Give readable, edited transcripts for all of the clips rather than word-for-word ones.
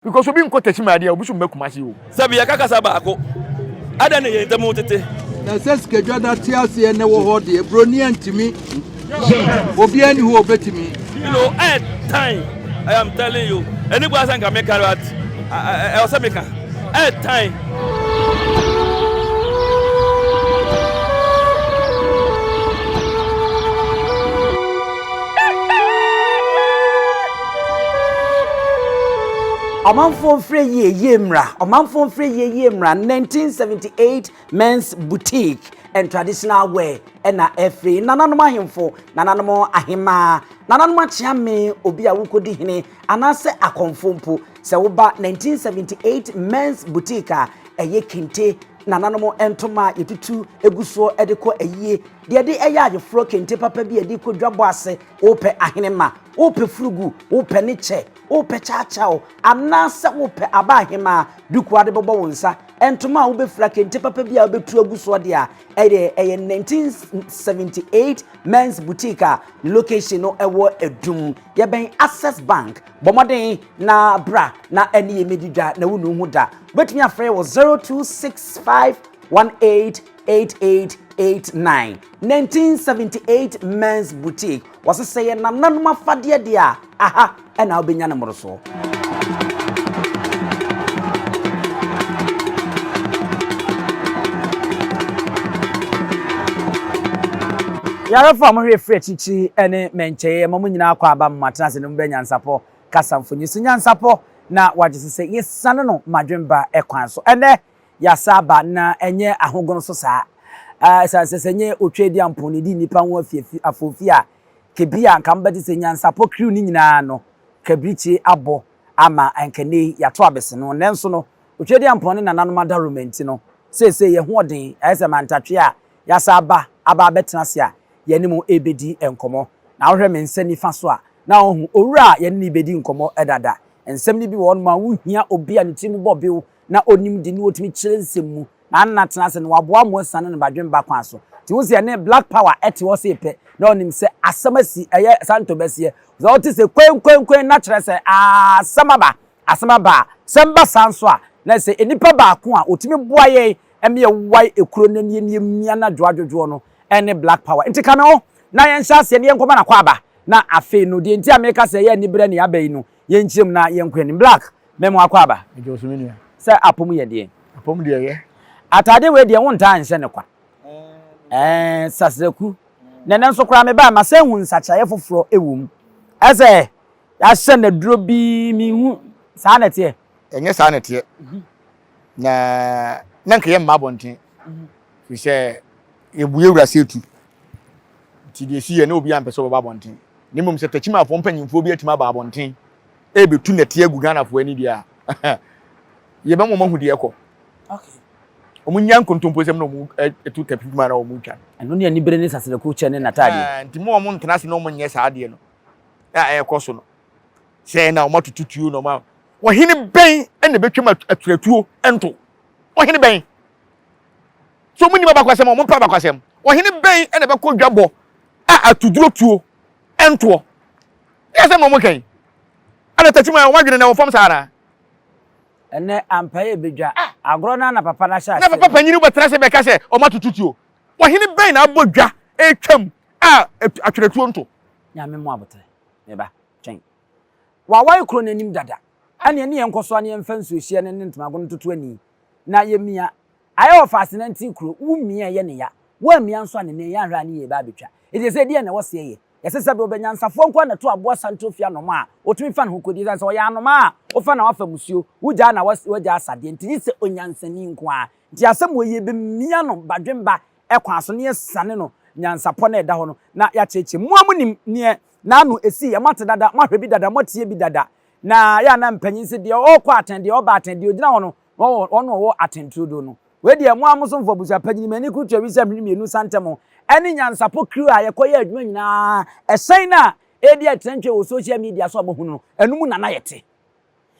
Because obi nkɔ Techiman adeɛ a obi so mma Kumasi o. Sɛbi yɛka kasa baako, adɛn na yɛn ntam tete? Na sɛ sikadwada te aseɛ na ɛwɔ hɔ deɛ, buroni antumi. Obiara nni hɔ a ɔbɛtumi. You know, ɛtan. I am telling you. Ɛni kwan sɛ nka meka but ɛwɔ sɛ meka. Ɛtan. Ɔmanfoɔ mfrɛ yie yie mmra Ɔmanfoɔ mfrɛ yie yie mmra 1978 Men's Boutique and Traditional Wear ɛna ɛfiri nananom ahemfo, nananom ahemaa, nananom akyeame, obi a wokɔdi hene anaasɛ akɔmfo mpo. Sɛ woba 1978 Men's Boutique a ɛyɛ kente, nananom ntoma a yɛtutu gu soɔ de kɔ ayie, deɛ ɛde ɛyɛ ayeforɔ, kente papa bi a yɛde kɔ dwabɔ ase, wopɛ ahenemma, wopɛ furugu, wopɛ ne kyɛ, Wopɛ kyawkyaw anaasɛ wopɛ aba ahemaa duku a wode bɛbɔ wo nsa, ntoma a wobɛfira, kente papa bi a wobɛtu agu soɔ deɛ a, ɛdeɛ ɛyɛ 1978 Men's Boutique a ne location no ɛwɔ Adum. Yɛbɛn Access Bank. Bɔ mmɔden na bra na ɛne yɛn mmɛdi dwa na wonnu ho da. Wobɛtumi afrɛ yɛn wɔ 0265 188889. 1978 Men's Boutique. Wɔse sɛ yɛ nananom afadeɛ deɛ a, aha na wobɛnya no mmorosoɔ. Yarefo a mohwɛ firi akyirikyiri ne mmɛnkyɛeɛ ma mo nyinaa kɔ aba mo atena ase no mobɛ nyansapɔ kasa mfonyin so nyansapɔ na wagye so sɛ yɛsiane no madwemba kwan so ɛnɛ Yɛasa aba na ɛnyɛ ahogono so saa. Ɛsiane sɛ sɛ ɛnyɛ Otweaduampɔn na edi nnipa ho afiafi afoofi a, kebia anka mobɛte sɛ nyansapɔ crew no nyinaa no kabirikyie abɔ ama anka nnɛ yi yɛato abese no. Nanso no, Otweaduampɔn ne nananom adaworoma nti no, seesei yɛn ho ɔden, ayɛ sɛ mantatwe a yɛasa aba aba abɛtena ase a yɛne mo rebedi nkɔmmɔ. Na wohwɛ me nsa nifa so a, na woahu owura a yɛne no rebedi nkɔmmɔ dada. Nsɛm no bi wɔ hɔnom a wohia obi a ne tirim bɔ bew na onim de ne otumi kyerɛ nsɛm mu na ana tena ase na waboa mo asiane no badwemba kwan so. Nti wohu sɛ yɛne Black Power te hɔ sei pɛ na onim sɛ asɛm asi, ɛyɛ Santo bɛseɛ. Sɛ wote sɛ kwenkwenkwen na kyerɛ sɛ asɛm aba, asɛm aba a, sɛm ba saa nso a, na sɛ nnipa baako a otumi boa yɛn ma yɛwae ekuro no ani na yɛmia no adwoadwodwoɔ no ne Black Power. Nti ka me ho na yɛnhyɛ aseɛ na yɛnkɔma no akwaaba na afei no deɛ nti a meka sɛ ɛyɛ aniberɛ na yɛaba yi no yɛnkyerɛ mu na yɛnkɔ anim. Black, Me mo akwaaba. Megye wo so me nua. Sɛ apom yɛ deɛn? Apom deɛ ɛyɛ. Ataadeɛ wei deɛ wontaa nhyɛ no kwa. Ɛɛ sasraku. Na ɛnɛ nso koraa mebaa masan hu nsakyeraeɛ foforɔ wɔ mu. Ɛsɛ yɛahyɛ no aduro bi menhu saa na ɛteɛ. Ɛnyɛ saa na ɛteɛ. Na na nka yɛmma abɔnten. Firi sɛ yɛbu yɛ wura sɛ etu. Nti deɛ ɛsi yɛ na obiara mpɛ sɛ ɔbɛba abɔnten. Na mmom sɛ Takyimafoɔ mpanyinfoɔ bi atumi aba abɔnten ɛrebɛtu nɛteɛ agu Ghanafoɔ ani deɛ a, yɛbɛma wɔn ahu deɛ ɛkɔ. Wɔn nya nkontomposɛm na wɔn ɛtu tapi dwuma na wɔn twa. Ɛno ne anibere ne sasraku kyɛ ne n'ataadeɛ. Nti mo wɔn ntena ase na wɔn nyɛ saa adeɛ no a ɛrekɔ so no. Sɛ na wɔn atutu tuo na wɔn ɔhene bɛn na ɛbɛtwam aturatuo nto? Ɔhene bɛn? So wɔn nim abakwasɛm a wɔn mpɛ abakwasɛm? Ɔhene bɛn na ɛbɛkɔ dwabɔ a atuduro tuo ntoɔ? Yɛ asɛm na wɔn kɛn. Ɛna tati mu a wɔn adwene na wɔ fam saa ara. Ɛnɛ ampa yɛ bedwa. Agorɔ no ara na papa no ahyɛ aseɛ. Na papa panyin bɛtena ase bɛka sɛ wɔn atoto tuo. Ɔhene bɛn na abɔ dwa retwam a atwerɛtuo nto? Nyame mo aboterɛ. Me ba, twɛn. Wawae kuro no anim dada. Ɛneɛ ne yɛnkɔ so ara na yɛmfa nsuohyeɛ no ne ntomago no ntoto ani na yɛmia. Ayɛ wɔ faase nantin kuro, wo mia ɛyɛ ne ya, woammia nso a ne nan yi anhwɛ a ne yie bɛ abɛtwa. Enti ɛsɛ deɛn na ɛwɔ seɛ yɛ? Yɛse sɛdeɛ ɔbɛ nyansafoɔ nko ara na ɛto aboa santoo fie anomaa a ɔtumi fa ne ho kɔdi ɛsiane sɛ ɔyɛ anomaa a wofa na wafa musuo, wogyaa na wagyaa asadeɛ nti gye sɛ onyansani nko ara. Nti asɛm wei yɛbɛmia no badwemba kwan so na yɛasane no nyansapɔ no a ɛda hɔ no na yɛakyerɛkyerɛ mu. Mo a monim neɛ n'ano ɛsiiɛ, moate dada, moahwɛ bi dada, moatie bi dada. Na yɛ a na mpanyin se deɛ ɔrekɔ atɛn, deɛ ɔreba atɛn, deɛ ɔgyina hɔ no Wɔn wɔn na wɔwɔ atɛnturodo no. Wei deɛ, mo ara mo somfo abusua panyin, m'ani kurutu awisa mmere mmienu santam ne nyansapɔ crew a yɛkɔyɛ adwuma nyinaa, ɛhyɛn no a ɛredi atrantwie wɔ social media so a moahu no, ɛno mu na na yɛte.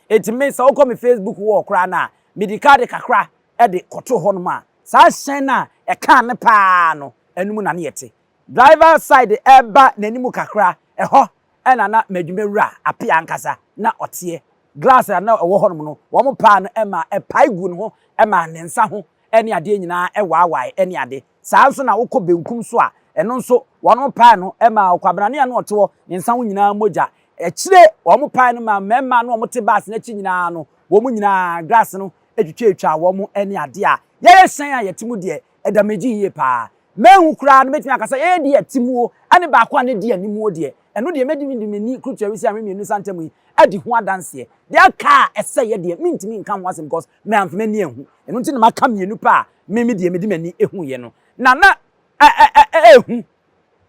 Enti me, sɛ wokɔ me Facebook wall koraa no a, medi kaade kakra de kɔtoo hɔnom a, saa hyɛn no a ɛkaa no paa no, ɛno mu na na yɛte. Driver side ɛreba n'anim kakra, ɛhɔ na na m'adwumawura Appiah ankasa na ɔteɛ. Glass a na ɛwɔ hɔnom no, wɔpaa no ma ɛpae guu ne ho maa ne nsa ho ne adeɛ nyinaa waawae ne ade. Saa ara nso na wokɔ benkum so a, ɛno nso wɔpae no maa ɔkwabrane a na ɔte hɔ, ne nsa ho nyinaa mogya. Akyire wɔpae no maa mmarima a na wɔte bus no akyi nyinaa no, wɔn nyinaa glass no twitwatwaa wɔn ne adeɛ a yɛyɛ hyɛn a yɛte mu deɛ, ɛda megye yie paa. Manhu koraa no, mɛtumi aka sɛ yɛyɛ deɛ ɛte muo ne baako a na ɛdi animuo deɛ, ɛno deɛ mɛtumi de m'ani kurutua wisi ahwe mmienu nsa ntam yi adi ho adanseɛ. Deɛ aka a ɛsɛeɛ deɛ, mentumi nka ho asɛm because mamfa m'ani anhu. Ɛno nti na maka mmienu pɛ a me me deɛ mede m'ani huiɛ no. Na na ɛɛhu,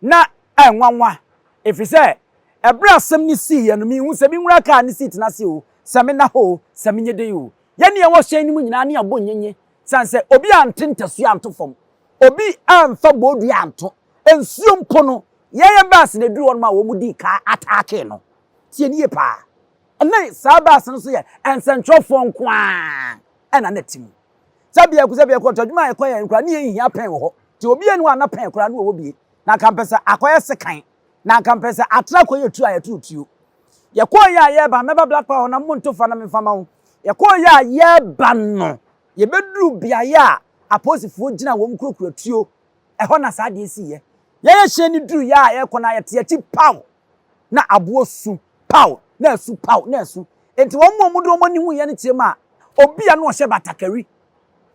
na ɛnwanwa, ɛfiri sɛ ɛberɛ a asɛm no siiɛ no, menhu sɛ menwura kaa no seat no ase o, sɛ menna hɔ o, sɛ menyɛ dɛn o. Yɛne yɛwɔ hyɛn no mu nyinaa ne yɛabɔ nyenye sane sɛ obi ante ntasuo anto fam, obi amfa bodua anto nsuo mpo no, yɛyɛ bus na ɛduru hɔnom a wɔn dii kaa ataakee no. Tie nie paa. Ɛnna saa bus no so yɛ nsɛntwerɛfoɔ nko ara ɛna na ɛte mu. Sɛ biako sɛ biako ɔtɔ adwuma a ɛkɔ yɛn koraa ne yɛn hia pɛn wɔ hɔ. Nti obi ani hɔ a na pɛn koraa ne wɔwɔ bie. Na anka mpɛ sɛ akɔyɛ sekan. Na anka mpɛ sɛ atra kɔyɛ tuo a yɛto tuo. Yɛkɔɔ yɛ a yɛreba, mɛba Black Power hɔ na monto fa na memfa ma wo. Yɛkɔɔ yɛ a yɛreba no, yɛbɛduruu beaeɛ a apolisifoɔ gyina wɔn kurakura tuo. Ɛhɔ na saa adeɛ siiɛ. Yɛn hyɛn no duruu yɛ a yɛrekɔ no a yɛte akyi paw! Na aboɔ su paw! Na asu paw! Na asu. Enti wɔn a wɔde wɔn ani huiɛ no kyerɛ mu a, obi a na ɔhyɛ batakari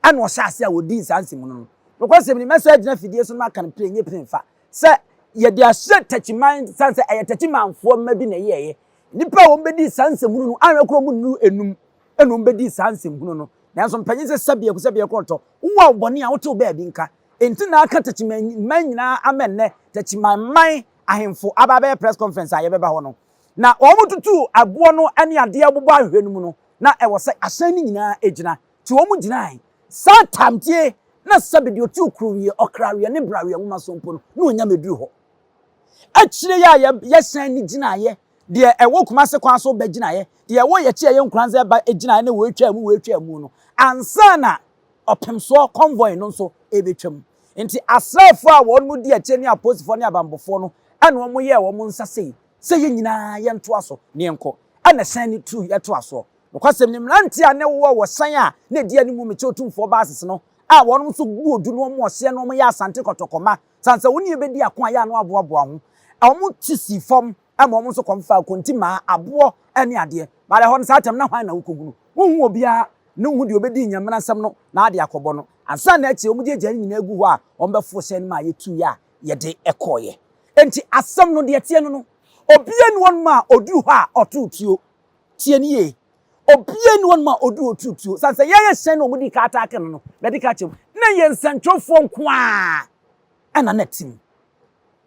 ɛna ɔhyɛ ase a wɔdii saa nsɛmhunu no. Nokwasɛm ni, mɛsan agyina fidie so na maka no pire nyɛ pire mfa. Sɛ yɛde ahyɛ Takyiman, sane sɛ ɛyɛ Takyimanfoɔ mma bi na ɛyɛeɛ. Nnipa a wɔbɛdii saa nsɛmhunu no, anhwɛ koraa wɔn nnuru enum ɛna wɔbɛdii saa nsɛmhunu no. Nanso mpanyin sɛ sɛbeɛko sɛbeɛko ɔtɔ, wowɔ wo bɔne a wotew baabi nka. Enti na aka Takyiman man nyinaa ama nnɛ Takyiman man ahemfo aba abɛyɛ press conference a yɛbɛba hɔ no. Na wɔtutuu aboɔ no ne adeɛ bobɔ ahwehwɛ no mu no, na ɛwɔ sɛ ahyɛn no nyinaa gyina. Nti wɔn gyinae. Saa tam tie na sɛbe deɛ ɔtuu kurowie, ɔkraweɛ ne braweɛ nwoma so mpo no, na ɔnya mɛduru hɔ. Akyire yi a yɛhyɛn no gyinaeɛ, deɛ ɛwɔ Kumase kwan so ba gyinaeɛ, deɛ ɛwɔ yɛkyi a ɛyɛ Nkoranza ba gyinaeɛ ne wei twaa mu, wei twaa mu no, ansa na ɔpemsoɔ convoy no nso rebɛtwam. Nti asraafoɔ a wɔn di akyire ne apolisifoɔ ne abanbɔfoɔ no ɛna wɔn yɛɛ wɔn nsa sei sɛ yɛn nyinaa yɛntoa so na yɛnkɔ. Ɛna hyɛn no tuu yɛtoa soɔ. Nokwasɛm ni, mmerante a na wɔwɔ wɔ hyɛn a na edi anim mu Mekyɛ Otumfoɔ Baasese no a wɔn nso gu odu na wɔn ɔhyeɛ na wɔyɛ Asante kɔtɔkɔ mma sane sɛ wɔne yɛn bɛdi ako a ɛyɛ a na wɔaboaboa ho. Wɔn ti sii fam ma wɔn nso kɔmfaa konti maa aboɔ ne adeɛ. But ɛhɔ no saa tɛm na hwan na wokɔhunu? Wonhu obiara na wonhu deɛ ɔbɛdi Nyamena nsɛm no na ade akɔbɔ no. Ansa na akyire wɔn gyaagyaa ne nyinaa gu hɔ a wɔbɛforo hyɛn no maa yɛtuiɛ a yɛde kɔeɛ. Enti asɛm no deɛ ɛteɛ no no, obiara nni hɔnom a ɔduru hɔ a ɔtoo tuo. Tie no yie. Obiara nni hɔnom a ɔduru ɔtoo tuo. Sane sɛ yɛyɛ hyɛn na wɔdii ka ataake no no, mɛde ka akyerɛ mu, na yɛn nsɛntwerɛfoɔ nko ara ɛna na ɛte mu.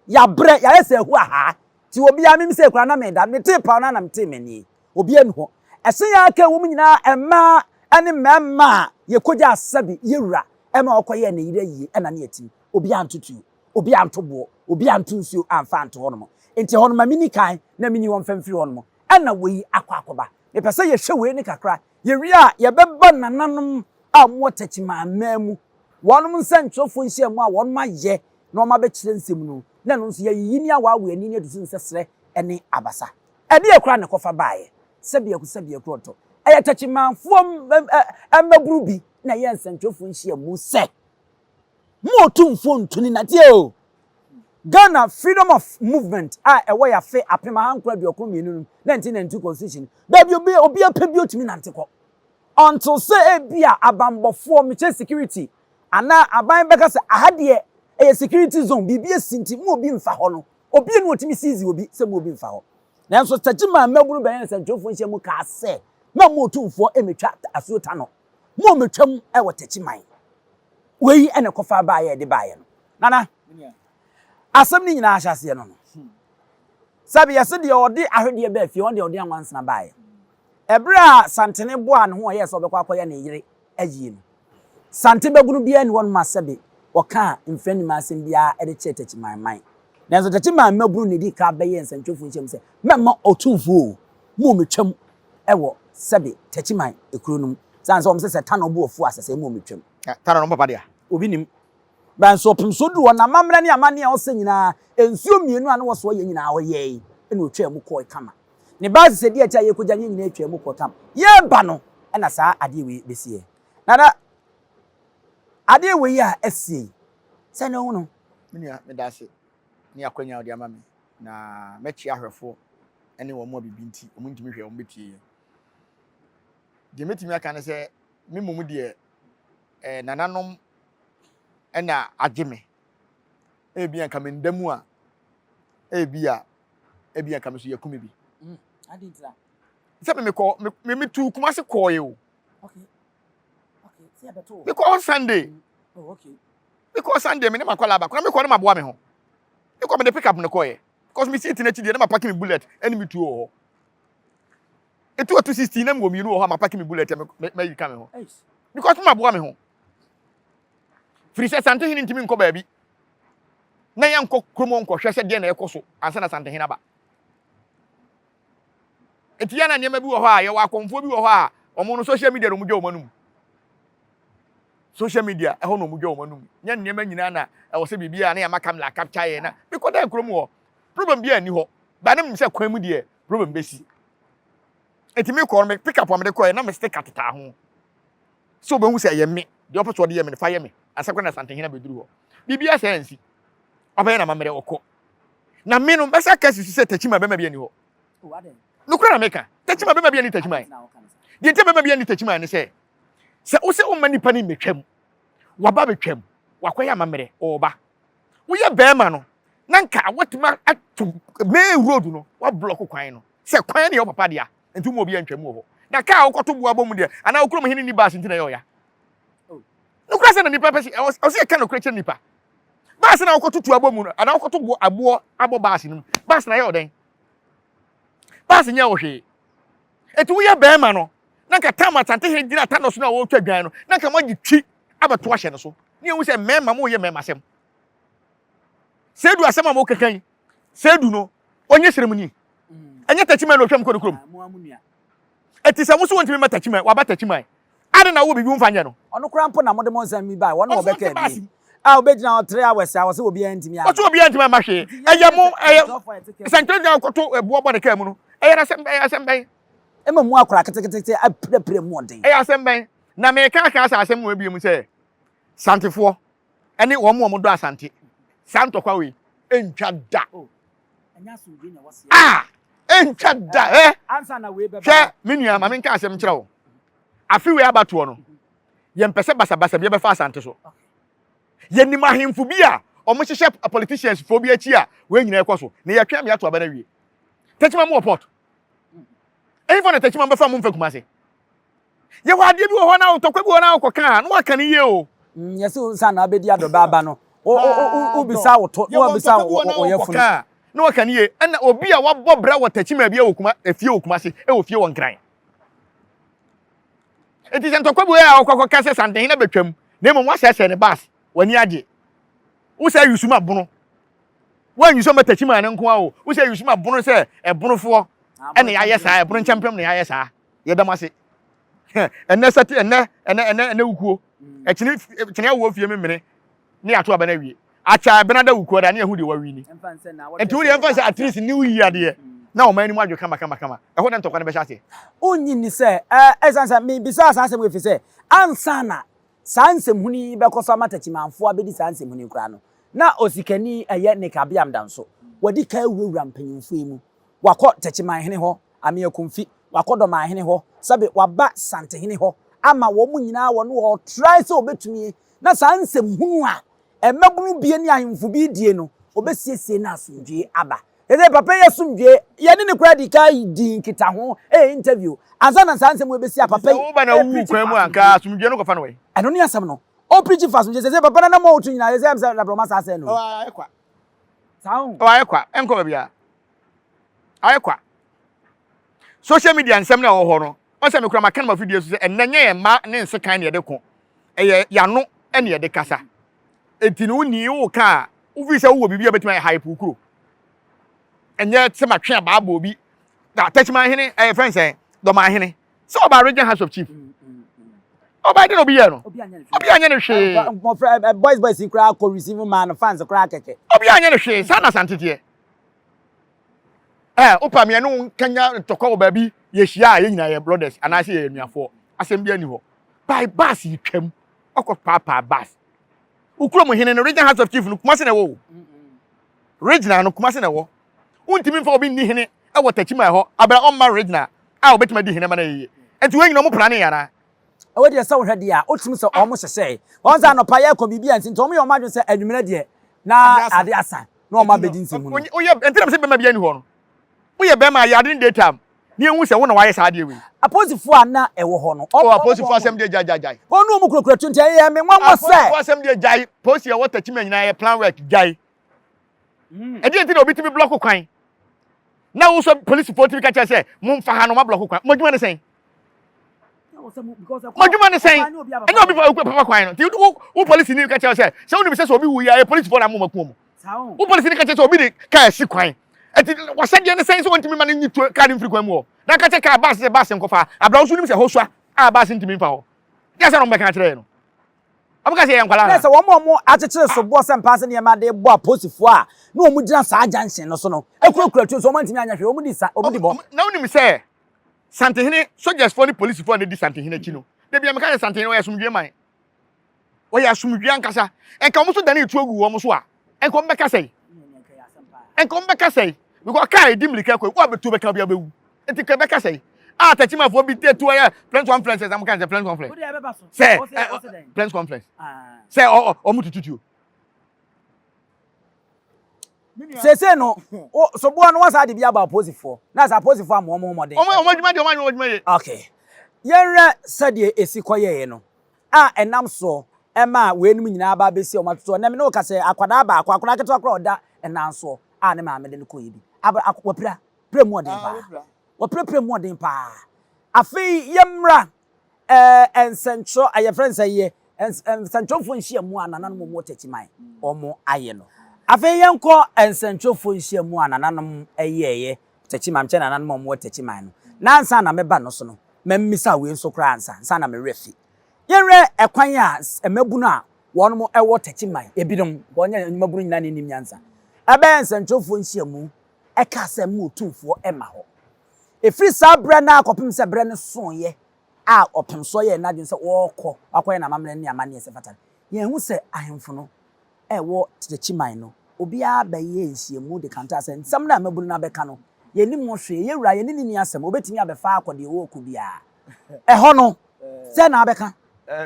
Yɛabrɛ, yɛayɛ sɛ ahu ahaa. Nti obiara, meme sɛ koraa na meda, metee paw no ara na metee m'ani. Obiara nni hɔ. Ɛhyɛn a aka wɔ mu nyinaa, mmaa ne mmarima a yɛkɔgyaa sɛbe yɛwura ma ɔkɔyɛɛ ne yere ayie ɛna ne yɛte mu. Obiara anto tuo, obiara anto boɔ, obiara anto nsuo amfa anto hɔnom. Nti ɛhɔ no ma menni kan na menyi wɔn mfa mfiri hɔnom. Ɛna wei akɔ akɔba. Mepɛ sɛ yɛhwɛ wei ne kakra. Yɛwie a, yɛbɛba nananom a wɔwɔ Techiman mu, wɔnom nsɛnkyerɛwfoɔ nhyiamu a wɔnom ayɛ na wɔn abɛkyerɛ nsɛm no, na ɛno nso yɛayiyi ne awaawe ani ne adusu nsɛsrɛ ne abasa. Ɛdeɛ koraa na ɛkɔfa baeɛ? Sɛbiako sɛbiako ɔtɔ. Ɛyɛ Techimanfoɔ mmabunu bi na ɛyɛɛ nsɛnkyerɛwfoɔ nhyiamu sɛ, Mo Otumfoɔ Ntuni na tie o! Ghana Freedom of Movement a ɛwɔ yɛ afe 1992 no, 1992 Constitution, baabi obi obiara pɛ bi otumi nante kɔ. Until sɛ ebia abanbɔfoɔ, mekyɛ security, anaa aban bɛka sɛ aha deɛ ɛyɛ security zone, biribi asi nti mo obi mfa hɔ no, obi na otumi seize obi sɛ mo obi mfa hɔ. Nanso Tachima mmabunu bɛyɛ nsɛntwerɛfoɔ nhyiamu kaa sɛ, mma mo otumfoɔ mmetwa asuo ta no, mo mmetwam wɔ Tachiman. Wei na ɛkɔfa baeɛ a ɛde baeɛ no. Nana, asɛm no nyinaa ahyɛaseɛ no no, sɛbi yɛse deɛ ɔde ahwedeɛ baa fie, ɔno deɛ ɔde anwansena baeɛ. Ɛberɛ a Santene boaa ne ho ɔyɛɛ sɛ ɔbɛkɔ akɔyɛ ne yere ayie no, Sante babunu biara nni hɔnom a sɛbe ɔkaa mfrɛnim asɛm biara de kyerɛɛ Takyiman man. Nanso Takyiman mmabunu na ɛdii ka bɛyɛɛ nsɛntwerɛfoɔ nhyiam sɛ, Mɛmma Otumfoɔ o, mo mmetwam wɔ sɛbe Takyiman kuro no mu. Sane sɛ wɔn sɛ sɛ Tanɔ bo afu a sɛsɛɛ mo mmetwam. Tanɔ no papa dea. Obi nim. Nanso ɔpemsoɔ duruu hɔ, n'amammerɛ ne amanneɛ a ɔsɛ nyinaa, nsuo mmienu a na wɔsoɔ yɛ nyinaa ɔyɛe, ɛna ɔtwaa mu kɔɔe kama. Ne ba sɛ di akyi a yɛkɔgya ne nyinaa atwa mu kɔ tam. Yɛreba no ɛna saa adeɛ wei bɛsiiɛ. Nana, adeɛ wei a asie yi, sɛ na wohu no? Me nua, meda ase ne akwanya a wode ama me na mɛkyea ahwɛfoɔ ne wɔn a biribi nti wɔntumi hwɛ wɔn bɛtie yɛn. Deɛ mɛtumi aka ne sɛ me mmom deɛ eh, nananom na agye me. Ebia nka menda mu a, ebia ebia nka me so yɛku me bi. Mm, sɛ me mekɔ me me tu Kumasi kɔɔe o. Okay. Okay. Mekɔ Sunday. Mm. Oh, okay. Mekɔ Sunday me ne makɔla baako na mekɔ ne maboa me ho. Mekɔ me de pick up no kɔɔɛ. Because me seat n'akyi deɛ na mapaki me bullet ɛne me tuo wɔ hɔ. Etu atu 16 na mewɔ mmienu wɔ hɔ a mapaki me bullet mayi ka me ho. Because maboa me ho. Firi sɛ Santehene ntumi nkɔ baabi na yɛnkɔ kurom nkɔhwɛ sɛ deɛ na ɛkɔ so ansa na Santehene aba. Nti yɛn na nneɛma bi wɔ hɔ a yɛwɔ akɔmfoɔ bi wɔ hɔ a wɔn no social media na wɔn dwa wɔn anum. Social media ɛhɔ na wɔn dwa wɔn anum. Nyɛ nneɛma nyinaa na ɛwɔ sɛ biribi a na yɛama camera capture yɛn na mekɔ dan kurom hɔ problem bi a nni hɔ. Ba na menim sɛ kwan mu deɛ problem bɛsi. Nti mekɔ no me pick up a mede kɔɛ na me sticker tetaa ho. Sɛ wobɛhu sɛ ɛyɛ me, deɛ ɔpɛ sɛ ɔde yɛ me no, fa yɛ me. Ansa koraa na Asantehene abɛduru hɔ. Biribiara saa ansi. Ɔbɛyɛ n'amammerɛ, ɔkɔ. Na me no, mɛsa aka asi so sɛ Techiman bɛma bi ani hɔ. Nokorɛ na meka. Techiman bɛma bi ani Techiman. Deɛ nti a bɛma bi ani Techiman ne sɛ, sɛ wo sɛ womma nipa no mmɛtwam, waba bɛtwam, wakɔyɛ amammerɛ, ɔreba. Woyɛ bɛrima no, na nka watumi ato main road no, wablɔko kwan no. Sɛ kwan no yɛ wo papa dea, nti woma obi antwa mu wɔ hɔ. Na kaa a wokɔto boa bɔ mu deɛ, anaa wo kurom hene nni baase nti na ɛyɛ ɔya. Nokorɛ sɛ na nipa pɛ sɛ, ɛwɔ sɛ yɛka nokorɛ kyerɛ nipa. Baase na wokɔto tu abɔ mu no, anaa wokɔto boɔ aboɔ abɔ baase no mu, baase na ɛyɛ ɔdɛn? Baase nyɛ wo hwee. Eti woyɛ bɛrima no, na nka tam Asante hene gyina Thanos no a wɔretwa dwan no, na nka moagye twi abɛto ahyɛ no so. Ne yɛhu sɛ mmarima moyɛ mmarima asɛm. Sɛ edu asɛm a mokeka yi, Seidu no, ɔnyɛ sremuni. Ɛnyɛ Takyiman na ɔtwam kɔ ne kurom. Ɛti sɛ wo so wɔntumi mma Takyiman, waba Takyiman. Ade na wowɔ biribi womfa nyɛ no. Ɔno koraa mpo na mode mo nsɛm yi bae, wɔne wɔbɛka abie. A obɛgyina hɔ 3 hours a wɔsɛ obiara ntumi amma. Wɔsɛ obiara ntumi amma hwee. Ɛyɛ mo, ɛyɛ sɛnkyerɛnkyerɛ a wokɔto ɛboɔ bɔ ne kaa mu no. Ɛyɛ asɛm bɛn, asɛm bɛn? Ɛma mu akora ketekete apirapira mu ɔden. Ɛyɛ asɛm bɛn? Na meka aka asa asɛm wɔ ebien mu sɛ, Santefoɔ, ɛne wɔn a wɔdɔ Asante, saa ntɔkwa wei ɛntwa da. Ah, ɛntwa da ɛ. Hwɛ, me nua, ma menka asɛm nkyerɛ wo. Afe wei abatoɔ no, yɛmpɛ sɛ basabasa bi ɛbɛfa Asante so. Yɛnim ahemfo bi a wɔhyehyɛ politicians foɔ bi akyi a wei nyinaa ɛkɔ so. Na yɛtwɛn me ato aba no awie. Techiman mu wɔ port. Ɛhefa na Techiman bɛfa mo mfa Kumase? Yɛwɔ adeɛ bi wɔ hɔ na ntɔkwa bi wɔ hɔ na wokɔka a na waka no yie o. Mm, yɛsɛ wo nsa na abɛdi adɔba aba no wobisa wo to na wabisa wo yafunu. Na waka no yie. Ɛna obi a wabɔ bra wɔ Techiman bi wɔ kuma efie wɔ Kumase ɛwɔ fie wɔ Nkran. Eti sɛ ntɔkwa bi wɔ a wɔkɔkɔka sɛ Santehene abɛtwam na mmom wasɛesɛe ne bus, w'ani agye. Wo sɛ ayusum abono. Woanyusu ama Techiman no nko ara o. Wo sɛ ayusum abono sɛ ɛbonofoɔ ɛna yɛayɛ saa, ɛbono nkyɛmpem na yɛayɛ saa. Yɛda mo ase. Ɛnɛ sɛte ɛnɛ ɛnɛ ɛnɛ ɛnɛ wukuo. Ɛkyene kyene awoɔ fie memene ne yɛato aba no awie. Akyɛ ɛbena da wukuo da ne yɛhu deɛ wawi ni. Nti wo deɛ ɛmfa sɛ at least new year deɛ na ɔman no mu adwo kama kama kama. Ɛhɔ na ntɔkwa no bɛhyɛ aseɛ. Wonnye nni sɛ ɛɛ ɛsiane sɛ mebisaa saa asɛm wei ɛfiri sɛ ansa na saa nsɛmhunu yi bɛkɔ so ama Takyimanfoɔ abɛdi saa nsɛmhunu yi koraa no, na osikani ɛyɛ Nick Abiam Danso, wadi kan awurawura mpanyimfoɔ yi mu, wakɔ Takyimanhene hɔ, Ameakumfi, wakɔ Dɔmanhene hɔ, sɛbe waba Santehene hɔ ama wɔn nyinaa wɔne wɔtrae sɛ wɔbɛtumi na saa nsɛmhunu a mmabunu bie ne ahemfo bi redie no, wɔbɛsiesie na asomdwoe aba. Ɛsɛ papa yi asomdwoe, yɛne no koraa dii kan dii nkitaho, ɛyɛ interview, ansa na saa nsɛm wei bɛsi a papa yi Sɛ woba na wowu ɛrepreachi kwan fa mu a, nka asomdwoe. asomdwoe no kɔfa no wɛn? Ɛno ne asɛm no. Ɔrepreachi fa asomdwoe, sɛsɛ papa no anam a ɔretu nyinaa, sɛsɛ ɛm sɛ Labrɔma saa asɛe no. Ɔ, ayɛ kwa. Saa ho. Ɔ, ayɛ kwa. Ɛnkɔ baabiara. Ayɛ kwa. Social media nsɛm no a ɛwɔ hɔ no, ɔn sɛ mekura maka no m'afidie so sɛ ɛnnɛ nyɛ yɛn mma ne nsekan na yɛde ko, ɛyɛ yɛano na yɛde kasa. Enti no wonni woka a, wofii sɛ wowɔ biribi a bɛtumi ayɛ hype wo kuro. Ɛnyɛ sɛ matwe abaa bɔ obi. Na Techiman hene ɛyɛ fɛn sɛn Dɔman hene sɛ ɔbaa Region House of Chief. Ɔbaa de na obi yɛ no. Obi anyɛ no hwee. Mmɔfra boys boys yi koraa kɔ receive maa no fans koraa kɛkɛ. Obi anyɛ no hwee saa na Asante teɛ. Ɛ wopa me ɛne wo nkanya ntɔkwa wɔ baabi yɛhyia a yɛn nyinaa yɛ brothers anaasɛ yɛyɛ anuafoɔ. Asɛm biara nni hɔ. By bus yi twam ɔkɔ paapaa bus. Wo kurom hene no region house of chief no Kumasi na ɛwɔ o. Regional no Kumasi na ɛwɔ. Wontumi mfa obi nni hene wɔ Techiman hɔ abira ɔmma regional a obetumi adi hene ma no ayɛ yie. Nti wei nyinaa wɔn plane anaa? Ɛwɔ deɛ sɛ wohwɛ deɛ a wotumi sɛ wɔn hyehyɛe. Wɔn sɛ anɔpa yɛkɔ biribi ansi nti wɔn yɛ wɔn adwene sɛ anwummerɛ deɛ na ade asa na wɔn abɛdi nsɛm no. Woyɛ nti na sɛ bɛrima bi ani hɔ no woyɛ bɛrima a yɛ ade no daytime na yɛhu sɛ wo na wayɛ saa adeɛ wei. Apolisifoɔ a na ɛwɔ hɔ no. Oh apolisifoɔ asɛm deɛ gyae gyae gyae. Wɔn ne wɔn kurakura tuo nti ɛyɛ me nwanwa sɛ. Apolisifoɔ asɛm deɛ gyae polisi a ɛwɔ Techiman nyinaa yɛ plan work gyae. Ɛdeɛ nti na obi tumi blɔko kwan na wosɔ polisifoɔ tumi ka kyerɛ sɛ momfa ha no ma blɔko kwan mo adwuma ne sɛn? Mo adwuma ne sɛn? Ɛnyɛ obi fa papa kwan no nti wo wo polisi ni ka kyerɛ sɛ sɛ wonim sɛ sɛ obi wu yi ayɛ polisifoɔ na mo ma ku mu wo polisi ni ka kyerɛ sɛ obi de kaa asi kwan ɛti wasɛdeɛ ne sɛn sɛ wɔntumi ma no nyi tuo kaa no mfiri kwan mu hɔ na ka kyerɛ kaa baase sɛ baase nkɔfa abira wo so nim sɛ hɔ sua a baase ntumi mfa hɔ deɛ sɛ na wɔbɛka akyerɛ yɛ no Wɔka sɛ yɛyɛ nkwadaa anaa? Na sɛ wɔn a wɔakyekyere soboɔ sɛ mpaase nneɛma de bɔ apolisifoɔ a na wɔgyina saa junction no so no kurakura tuo nso, wɔantumi anyɛ hwee, wɔdi sa, wɔdi bɔ. Na wonim sɛ Santehene sogyasfoɔ ne polisifoɔ a na ɛdi Santehene akyi no, da biara meka sɛ Santehene ɔyɛ asomdwoeɛ man. Ɔyɛ asomdwoeɛ ankasa. Nka wɔn nso danee tuo guu wɔn so a, nka wɔn bɛka sɛn? Nka wɔn bɛka sɛn? Because kaa ɛdi mmirika kɔ yi, wo a bɛtuo bɛka obi a wobɛwu. Nti ka ɛbɛka sɛn? A Takyimafoɔ bi de tuo ayɛ press conference sɛ wɔka sɛ press conference. Sɛ press conference. Sɛ wɔn tutu tuo. Seesei no, soboɔ no wɔsan de bi aba apolisifoɔ. Na sɛ apolisifoɔ ammɔ wɔn ho mmɔden. Wɔn adwuma deɛ wɔn anyɛ wɔn adwuma yie. Okay. Yɛnhwɛ sɛdeɛ ɛsi kɔyɛeɛ no a ɛnam soɔ ɛmaa weinom nyinaa aba abɛsi a wɔatoto. Ɛnnɛ me ne wo ka sɛ akwadaa baako, akwadaa ketewa koraa a ɔda nnan soɔ a ne maame de no kɔeɛ bi, aba, wapira, pira mu ɔden paa. Wapirapira mu ɔden paa. Afei yɛmmra ɛɛ nsɛntwerɛ, yɛfrɛ no sɛ yɛ nsɛntwerɛfoɔ nhyiamu a nananom wɔn wɔ Techiman wɔn ayɛ no. Afei yɛnkɔ nsɛntwerɛfoɔ nhyiamu a nananom yɛeɛ Techiman, mekyɛ nananom a wɔwɔ Techiman no. Na ansa na mɛba no so no, mɛmmisa wei nso koraa ansa, ansa na me werɛ afi. Yɛnhwɛ ɛkwan a mmabunu a wɔn wɔ Techiman, ebinom, wɔnyɛ mmabunu nyinaa na ɛnim nyansa, ɛbɛyɛ nsɛntwerɛfoɔ nhyiamu ɛkaa sɛ mma otumfoɔ mma hɔ. Ɛfiri saa berɛ no ara kɔpem sɛ berɛ no soeɛ a ɔpemsoɔ yɛɛ n'adwene sɛ ɔrekɔ akɔyɛ n'amammerɛ ne amanneɛ sɛ ɛfata no, yɛahu sɛ ahemfo no a ɛwɔ Techiman no, obiara bɛyɛɛ nhyiamu de kantaa sɛ nsɛm no a mmabunu no abɛka no, yɛnnim ho hwee, yɛn wura, yɛne no nni asɛm, ɔbɛtumi abɛfa akɔ deɛ ɔrekɔ biara. Ɛhɔ no, sɛn na abɛka?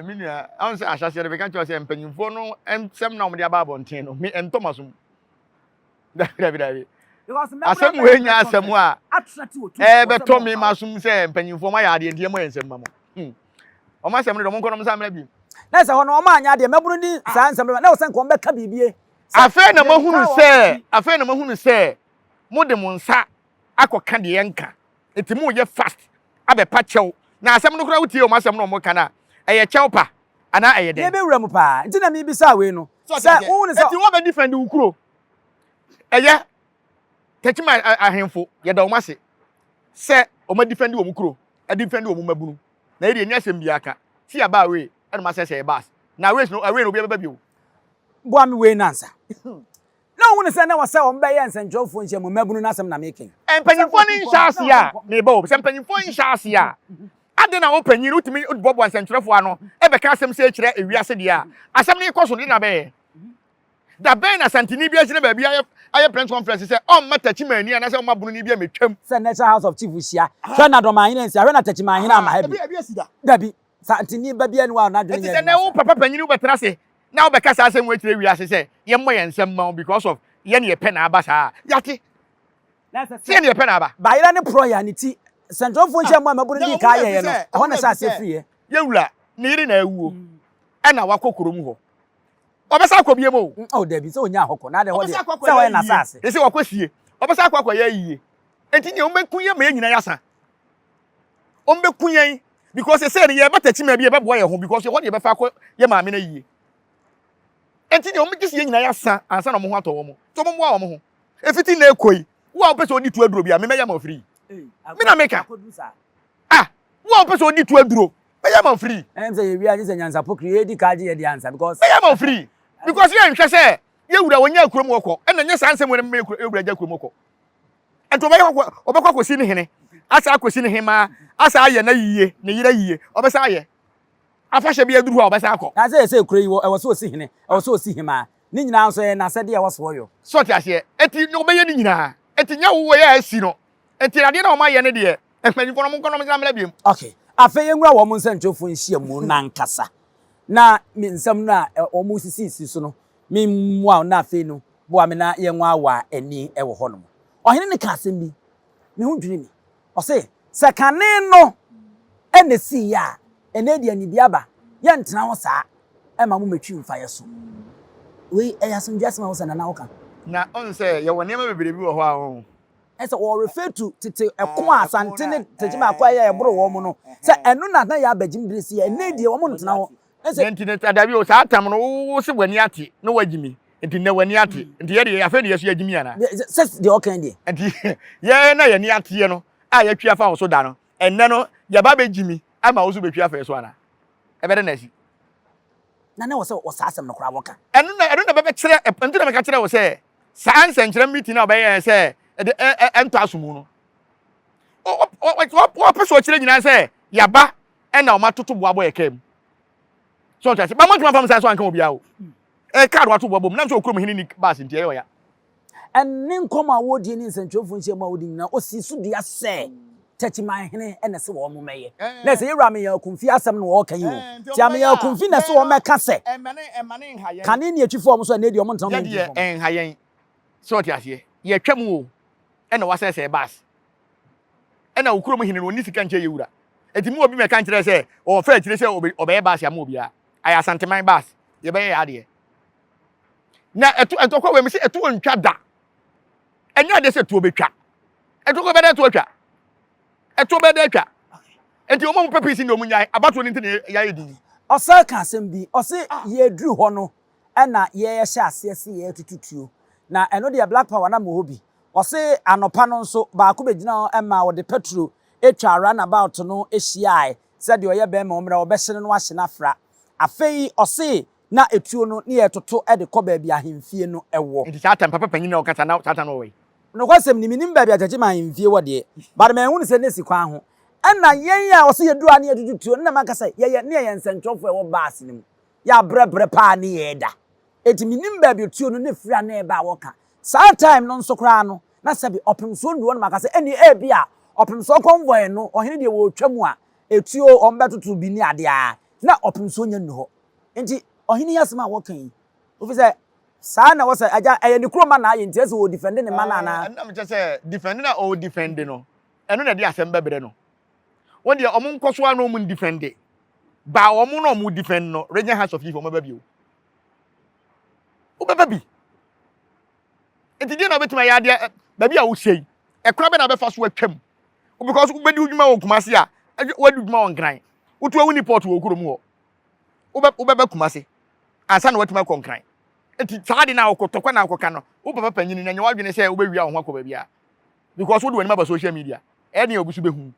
Me nua, ahun sɛ ahyɛaseɛ no meka kyerɛ sɛ mpanyinfoɔ no nsɛm na wɔde aba abɔnten no, me ɛntɔ m'asom. Dabi dabi dabi. Asɛm wei nyɛ asɛm a ɛbɛtɔ me ma som sɛ mpanyinfoɔ mo ayɛ adeɛ nti yɛmmɔ yɛn nsɛm ma mo. Hmm. Wɔn asɛm no deɛ wɔn nkɔ na wɔn nsa mmra bio. Na sɛ hɔ no wɔn anyɛ adeɛ mmabunu di saa nsɛm no na wɔsɛ nka wɔn bɛka biribi. Afei na mahunu sɛ afei na mahunu sɛ mo de mo nsa akɔka deɛ yɛnka nti mo yɛ fast abɛpa kyɛw na asɛm no koraa wotie wɔn asɛm no wɔn ka no a ɛyɛ kyɛw pa anaa ɛyɛ dɛn. Yɛbɛwura mu paa nti na mebisa wei no sɛ wohu ne sɛ. Eti wɔbɛ defend wo kuro ɛyɛ tɛkyima ahemfo yɛda wɔn ase sɛ wɔn defend wɔn kuro defend wɔn mmabunu na yɛ deɛ ɛni asɛm biara ka si aba away ɛna wɔn asɛsɛ yɛ bus na away no away no obi ɛbɛba bio. Boa me wei nansa. Na ohun sɛ na wɔsɛ wɔn bɛyɛ nsɛnkyerɛwfoɔ nhyiamu, mmabunu no asɛm na meka yi. Mpanyimfoɔ no nhyɛ aseɛ a, meba o, sɛ mpanyimfoɔ nhyɛ aseɛ a, adɛn na wo panyin no wotumi boaboa nsɛnkyerɛwfoɔ ano bɛka asɛm sei kyerɛ ewiase deɛ a, asɛm no rekɔ so no, deɛ na bɛyɛ? Da bɛn na Asanteni bi agyina baabi ayɛ ayɛ press conference sɛ ɔmma Techimanni anaasɛ ɔmma Bononi bi mmɛtwam? Sɛ National House of Chiefs hyia, hwɛ na Dɔmanhene ansia, hwɛ na Techimanhene amma ha bi. Dabi, Santeni ba biara nni hɔ a n'adwene Enti nyɛ sɛ adwuma nnɛ wo saa. papa panyin wobɛtena ase na wobɛka saa asɛm wei kyerɛ wiase sɛ yɛmmɔ yɛn nsam mma wo because of yɛn yɛpɛ na aba saa a, yɛate sɛ yɛn yɛpɛ na aba. Bayerɛ ne porɔeɛ a ne ti sɛntwerɛfoɔ nhyiamu a mmabunu dii kan yɛeɛ no, ɛhɔ na ɛhyɛ aseɛ firiiɛ. Yɛn wura, ne yere na awuo, ɛna wakɔ kurom hɔ. Ɔbɛsan akɔ biom o. Oh, dabi, sɛ ɔnyaa hɔ kɔ, na adɛn hɔ deɛ, sɛ ɔyɛ n'asaase. Ɛsɛ wakɔ sie, ɔbɛsan akɔ akɔyɛ ayie. Enti deɛ wɔbɛku yɛn ma yɛn nyinaa yɛasa. Wɔbɛku yɛn because sɛ no yɛba takyima bi yɛbɛboa yɛn ho because ɛhɔ ne yɛbɛfa akɔ yɛ maame no ayie. Enti deɛ wɔn gye sɛ yɛn nyinaa yɛasa ansa na wɔn ho atɔ wɔn. Nti wɔn mmoa wɔn ho. Efiti na ekɔ yi, wo a wopɛ sɛ odi tu aduro bi a, mebɛyɛ ma ofiri. Me na meka. Ah, wo a wopɛ sɛ odi tu aduro, bɛyɛ ma ofiri. Ɛm sɛ yɛwia gye sɛ nyansapɔ kiri yɛdi ka gye yɛ di ansa because. Bɛyɛ ma ofiri because yɛnhwɛ sɛ yɛwura wɔnya kurom wɔkɔ ɛna nyɛ saa nsɛm wɔ ne mma yɛwura gya kurom wɔkɔ. Nti ɔbɛyɛ kɔ ɔbɛkɔ akɔsi ne hene, asa akɔsi ne hemaa, asa ayɛ n'ayie, ne yere ayie, ɔbɛsa ayɛ. Afahyɛ bi aduru hɔ a ɔbɛsa akɔ. Na sɛ sɛ kuro yi wɔ ɛwɔ sɛ ɔsi hene, ɛwɔ sɛ ɔsi hemaa, ne nyinaa nso ɛyɛ n'asɛdeɛ a ɛwɔ sɛ ɔyɔ. So ɔte aseɛ? Enti na ɔbɛyɛ ne nyinaa. Enti nyɛ wo wei a asi no. Enti adeɛ no a wɔayɛ no deɛ, mpanimfoɔ no wɔnkɔ na wɔnsan mmra biom. Ok, afei yɛnwura wɔn nsɛntwerɛfoɔ nhyiamu no ankasa na me nsɛm no a wɔsisisisi so no memmua wo na afei no boa me na yɛnwaawaa ani wɔ hɔnom. Ɔhene no kaa asɛm bi, me ho dwiri me. Ɔse, sɛ kane no na ɛsiiɛ a, ɛnnɛ deɛ anibue aba, yɛntena hɔ saa mma mommetwi mfa yɛ so. Wei ɛyɛ asomdwoeɛ asɛm a wo sɛ Nana woka. Na ɔn sɛ yɛwɔ nneɛma bebree bi wɔ hɔ a ɔn. Ɛsɛ wɔ refer to tete ɛko a Asante ne Tekyem ako a ɛyɛ a ɛboro wɔn no sɛ ɛno na na yɛ abagyim bere si ɛnnɛ deɛ wɔn ntena hɔ. Ɛsɛ. Nti no dabi o saa tam no wo se w'ani ate na wagyi mi nti nnɛ w'ani ate nti yɛ deɛ afei na yɛso yɛagyi mi anaa. Sɛ deɛ ɔka deɛ. Nti yɛn na yɛni ateɛ no a yɛatwi afa wo so da no ɛnnɛ no yɛba bɛgyi mi ama wo so bɛtwi afa yɛ so anaa ɛbɛdɛ na asi. Na na wɔ sɛ wɔ saa asɛm no koraa wɔka. Ɛno na ɛno na bɛbɛkyerɛ nti na meka kyerɛ wo sɛ saa nsɛnkyerɛ meeting a ɔbɛyɛ sɛ ɛde ɛntɔ asomu no wɔpɛ sɛ ɔkyerɛ nyinaa sɛ yaba ɛna wɔn atoto boabɔ yɛ kaa mu so ɔte ase ba mo ntoma fam san so anka obiara o ɛyɛ kaa na wato boabɔ mu nam sɛ okurom hene ni baasi nti ɛyɛ ɔya. Ɛne nkɔm a wɔredie ne nsɛntwerɛfoɔ nhyiamu a wɔdi nyinaa, ɔsii so dua sɛ Techiman hene na ɛsɛ wɔn mmɛyɛ. Na ɛsɛ yɛwura Ameyaw Akumfi asɛm na wɔreka yi o. Nti Ameyaw Akumfi na ɛsɛ wɔn mmɛka sɛ kane ne atwifoɔ wɔn so ɛnɛ deɛ wɔn ntena wɔn Yɛdeɛ ɛnha yɛn sɛ ɔte aseɛ yɛtwa mu o ɛna wasɛesɛe bus ɛna wo kurom hene no ɔnni sika nkyɛ yɛwura nti mu obi mɛka nkyerɛ sɛ ɔfɛ akyire sɛ ɔbɛyɛ bus ama obiara ayɛ Asanteman bus yɛbɛyɛ yɛ adeɛ na ɛto ntɔkwa wɔ mu sɛ ɛto ntwa da ɛnyɛ adeɛ sɛ ɛtoɔ bɛtwa ɛtɔkwa bɛdɛ ɛtoɔ atwa ɛtoɔ bɛdɛ atwa nti wɔn a wɔpɛ peace ne wɔn nyae abatoɔ no nti na yɛayɛ din. Ɔsan ka asɛm bi, ɔse yɛduru hɔ no ɛna yɛhyɛ aseɛ se yɛretutu tuo. Na ɛno deɛ Black Power na mewɔ hɔ bi. Ɔse anɔpa no nso baako bɛgyina hɔ ma ɔde pɛtro twaa run about no hyiae sɛ deɛ ɔyɛ bɛrima ɔmmra ɔbɛhye no na wahye no afra. Afei ɔse na etuo no ne yɛretoto de kɔ baabi a ahemfie no wɔ. Nti saa time papa panyin na ɔkasa na saa time no ɔwɔ he? Nokwasɛm ni, mennim baabi a Techiman ahemfie wɔ deɛ, but manhu no sɛ na esi kwan ho. Ɛna yɛn a ɔsɛ yɛduru ha ne yɛtutu tuo no na maka sɛ yɛyɛ ne yɛyɛ nsɛntwerɛfoɔ a ɛwɔ bus no mu. Yɛabrɛbrɛ paa ne yɛreda. Enti mennim baabi a tuo no na ɛfiri a na ɛreba a wɔka. Saa time no nso koraa no, na sɛbe ɔpemsoɔ nnuru hɔ na maka sɛ ɛnneɛ ebia ɔpemsoɔ convoy no, ɔhene deɛ wɔretwa mu a, etuo wɔbɛtoto bi ne adeɛ a, na ɔpemsoɔ nnya nnu hɔ. Nti ɔhene yi asɛm a wɔka yi, wofi sɛ saa na wɔsɛ agya ɛyɛ ne kurom ma na ayɛ nti ɛsɛ wɔ defend ne mma no anaa? Ɛno na mekyɛ sɛ defend na ɔwɔ defend no, ɛno na ɛde asɛm bɛbrɛ no. Wɔn deɛ wɔn nkɔ so ara na wɔn defend. Ba wɔn na wɔn defend no, Region House of Chiefs wɔn bɛba bio. Wobɛba bi. Nti deɛ na wobɛtumi ayɛ adeɛ baabi a wohyɛ yi, ɛkwan bɛ na wobɛfa so atwam. Because wobɛdi wo dwuma wɔ Kumasi a, wadi dwuma wɔ Nkran. Wotu a wonni port wɔ kurom hɔ. Wobɛba Kumasi ansa na watumi akɔ Nkran. Nti saa de na wokɔ tɔkwa na wokɔka no, wo papa panyin na nyɛ w'adwene sɛ wobɛwia wo ho akɔ baabi a. Because wode w'anim aba social media. Ɛyɛ deɛ obi so bɛhu.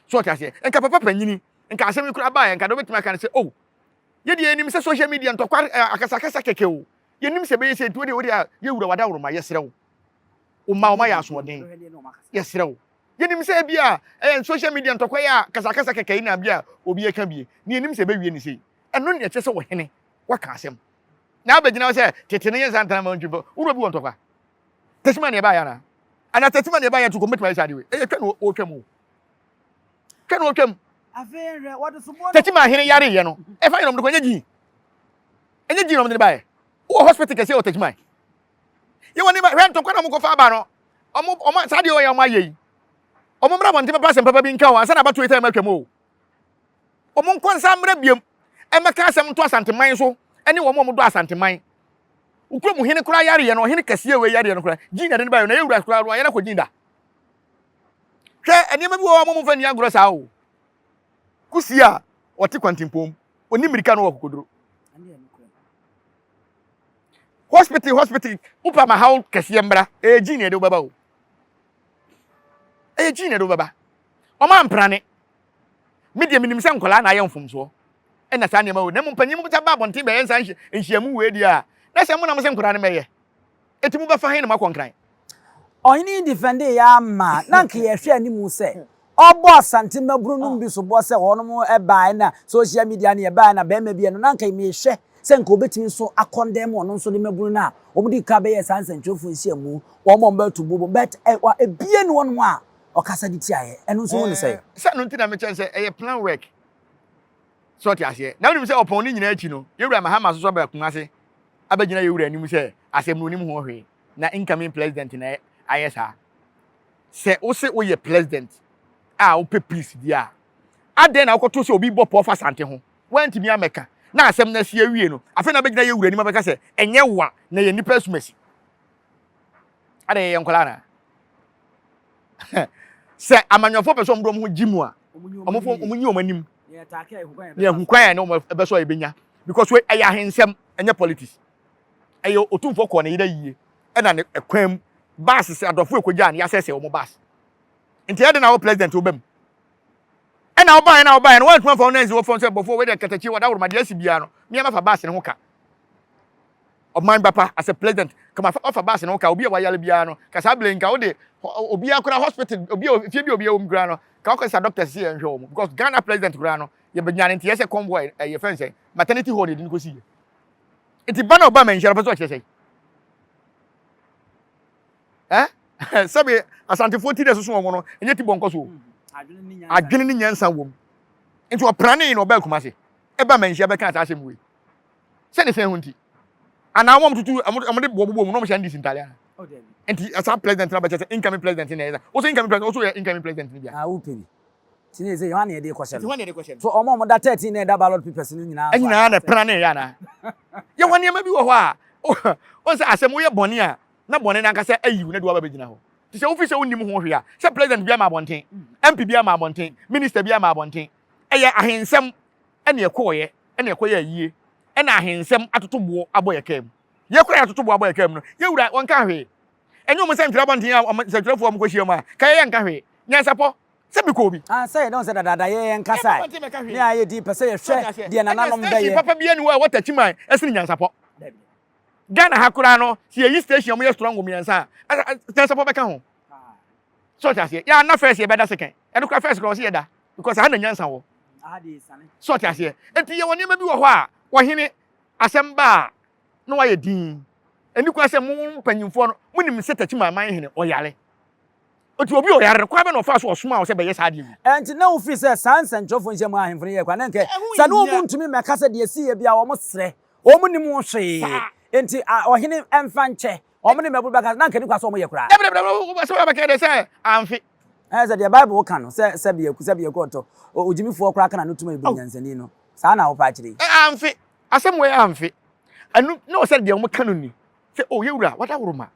So ɔte aseɛ. Nka papa panyin, nka asɛm yi koraa baeɛ, nka deɛ wobɛtumi aka no sɛ, oh, yɛdeɛ yɛnim sɛ social media ntɔkwa akasakasa kɛkɛ o. Yɛnim sɛ ɛbɛyɛ sɛ nti wodeɛ wodeɛ a yɛwura w'adaworoma yɛsrɛ wo. Wo mma wɔma yɛ asoɔden. Yɛsrɛ wo. Yɛnim sɛ ebi a ɛyɛ social media ntɔkwa yi a kasakasa kɛkɛ yi na bi a obi ɛka bie. Ne yɛnim sɛ ɛbɛwie ne sei. Ɛno ne ɛkyerɛ sɛ ɔhene waka asɛm. Na abɛgyina hɔ sɛ tete no yɛ nsa ntena ma ntwi mpo. Wone obi wɔ ntɔkwa. Tasima ne ɛbaeɛ anaa? Anaa tasima ne ɛbaeɛ nti kɔmbɛtumi ayɛ saa adeɛ wei. Ɛyɛ twa na ɔretwa mu o. Twa na ɔretwa mu. Tasima hene yareeɛ no, ɛfa yɛ na ɔmde kɔ ɛnyɛ gyin. Ɛnyɛ gyin na ɔmde ne baeɛ. Wowɔ hospital kɛseɛ wɔ Tasima. Yɛwɔ ne ba hwɛ ntɔkwa na ɔmo kɔfa aba no. Ɔmo ɔmo saa deɛ ɔyɛ ɔmo ayɛ yi. Ɔmo mmra abɔnten bɛpa asɛm papa bi nka o ansa na abatoɔ yi time atwam o. Ɔmo nkɔ nsa mmra biam ɛmɛka asɛm nto Asanteman so ɛne wɔn a ɔmo dɔ Asanteman. Wo kurom hene koraa yareɛ no ɔhene kɛseɛ wei yareɛ no koraa gyin na ɛde no baeɛ na yɛwura koraa no ayɛ no akɔ gyin da. Hwɛ nneɛma bi wɔ hɔ a ɔmo mfa nni agorɔ saa o. Kusi a ɔte kwantempɔn mu ɔni mmirika no wɔ akokoduro. Hospital hospital wopa ma haw kɛseɛ mmra ɛyɛ gyin na ɛde wobɛba o. Ɛyɛ gyin na ɛde wobɛba. Ɔma mprane. Me deɛ menim sɛ nkwadaa na ayɛ mfomsoɔ ɛna saa nneɛma wei na mmom panyin mu ba abɔnten bɛyɛ nsa nhyiamu wei deɛ a na sɛ mo na mo sɛ nkwadaa no mɛyɛ eti mo bɛfa he na mo akɔ nkran. Ɔhene yi defendee yɛ ara ma na anka yɛhwɛ anim sɛ ɔbɔ Asante mmabunu nom bi soboɔ sɛ wɔnom baeɛ na social media no yɛbaeɛ na barima bi ɛno na anka mehwɛ sɛ nka ɔbɛtumi nso akɔndɛm ɔno nso ne mmabunu no a wɔn dii kan bɛyɛɛ saa nsɛntwerɛfoɔ nhyiamu wɔn a wɔbɛto bobo but ebie ne wɔnom a ɔkasa de tiaeɛ ɛno nso hu ne sɛn? Sɛ ɛno nti na mekyɛn sɛ ɛyɛ plan work. So ɔte aseɛ? Na wonim sɛ ɔpɔn ne nyinaa akyi no, Yɛwura Mahama nso so aba Kumase abɛgyina Yɛwura anim sɛ asɛm no onim ho hwee. Na incoming president na ayɛ saa. Sɛ wose woyɛ president a wopɛ peace deɛ a, adɛn na wokɔto sɛ obi bɔ pɔw fa Asante ho? Woantumi ammɛka. Na asɛm no asi awie no, afei na abɛgyina Yɛwura anim abɛka sɛ ɛnyɛ wo a, na ɛyɛ nnipa asumasi. Adɛn yɛyɛ nkwadaa anaa? Sɛ amanyɔfoɔ pɛ sɛ wɔn de wɔn ho gye mu a, wɔn fo wɔn nyi wɔn anim na yɛhu kwan a ɛne wɔn ɛbɛsɔ a yɛbɛnya because wei ɛyɛ ahensɛm ɛnyɛ politics. Ɛyɛ otumfoɔ kɔɔ ne yere ayie ɛna ne ɛkwan mu baasi sɛ adɔfo ekogyaa no yɛasɛsɛ wɔn baasi nti ɛde na wɔ president wɔ bɛm ɛna ɔbaeɛ na ɔbaeɛ no wɔntuma fa wɔn nan si wɔ fam sɛ bɔfoɔ wei deɛ katakyi wɔ daworo ma deɛ asi biara no mmea ma fa baasi ne ho ka. Ɔman ba pa as a president kama fa ɔfa bus no ho ka obi a wayare biara no ka saa bere nka wode obiara koraa hospital obi a fie bi a obiara wɔ mu koraa no ka ɔkɔ sa doctors sɛ yɛnhwɛ wɔn because Ghana president koraa no yɛbɛnya ne nteɛ sɛ convoy ɛyɛ fɛn sɛ maternity hall na yɛde no kɔsi yɛ nti ba na ɔba manhyia no pɛ sɛ ɔkyerɛ sɛ eh sɛbe asantefoɔ ti na ɛsoso wɔn no ɛnyɛ ti bɔ nkɔ so adwene ne nyansa wɔ mu nti ɔprane na ɔbaa Kumase ɛba manhyia bɛka saa asɛm wei Sɛ ne sɛn ho nti. Anaa wɔn tutu wɔn de boɔ bobɔ mu na wɔn hyɛ NDC ntaade ana? Oh, dabi. Nti saa president na bɛkyɛ sɛ incoming president na ɛyɛ sa. Wosɛ incoming president, wosɛ yɛ incoming president ni bia. Ah, wopɛ bi. Ti ne sɛ hwan na yɛde kɔhyɛ no. Nti hwan na yɛde kɔhyɛ no? So wɔn a wɔn da 13 na ɛda ballot papers no nyinaa nso. Nyinaa na ɛpra ne yɛ anaa? Yɛ wɔ nneɛma bi wɔ hɔ a, wɔn sɛ asɛm woyɛ bɔne a, na bɔne no ankasa ayi wo na de waba bɛgyina hɔ. Ti sɛ wofi sɛ wonnim ho hwee a, sɛ president bi ama abɔnten, MP bi ama abɔnten, minister bi ama abɔnten, ɛyɛ ahensɛm ɛna ɛkɔɔyɛ ɛna ɛkɔyɛ ayie ɛna ahensɛm atoto boɔ abɔ yɛ kaa mu. Yɛ koraa yɛatoto boɔ abɔ yɛ kaa mu no, yɛ wura wɔnka hwee. Ɛnyɛ wɔn nsɛntwerɛ abɔnten a wɔn nsɛntwerɛfoɔ a wɔkɔhyia mu a, ka yɛ yɛnka hwee. Nyansapɔ, sɛ mekɔɔ bi. Ah, sɛ yɛdɔn sɛ dadaada yɛ yɛn kasa ɛ, ne a yɛdi pɛ sɛ yɛhwɛ deɛ nananom bɛyɛ. Ɛna station papa biara ni hɔ a ɛwɔ Techiman ɛsene Nyansapɔ. Ghana ha koraa no, sɛ yɛyi station a wɔyɛ strong mmiɛnsa a, Nyansapɔ bɛka ho. So ɔte aseɛ? Yɛ ana first yɛbɛda second. Ɛno koraa first koraa ɔse yɛda because aha na nyansa wɔ. So ɔte aseɛ? Nti yɛwɔ nneɛma bi wɔ hɔ a ɔhene asɛm ba a na wayɛ din. Ɛni kwan sɛ mo mpanyinfoɔ no monim sɛ Takyi man hene ɔyare. Nti obi ɔyare no kwan bɛ na ɔfaa so ɔsomaa wo sɛ bɛyɛ saa adeɛ wei. Ɛnti na wofiri sɛ saa nsɛnkyerɛwfoɔ nhyiamu a ahemfo no yɛɛ koraa na nka sɛ ne wɔn ntumi mmɛka sɛ deɛ ɛsiiɛ biara wɔn srɛ wɔn nnim ho hwee nti ɔhene mfa nkyɛ Wɔn ne mmabunu bɛka na anka ɛni kwa sɛ wɔyɛ koraa. Dabi, dabi, dabi, sɛ wɔbɛka deɛ sɛ amfe. Ɛyɛ sɛ deɛ Bible ka no, sɛ sɛbi aku, sɛbi aku ɔtɔ, ogyimifoɔ koraa ka n'ano tum a ɛbu nyansani no. Saa na wopɛ akyerɛ yi? Amfe. Asɛm wei amfe. Ɛno, na ɔsɛ deɛ wɔka no ni, sɛ, o, yɛwura, wadaworo ma.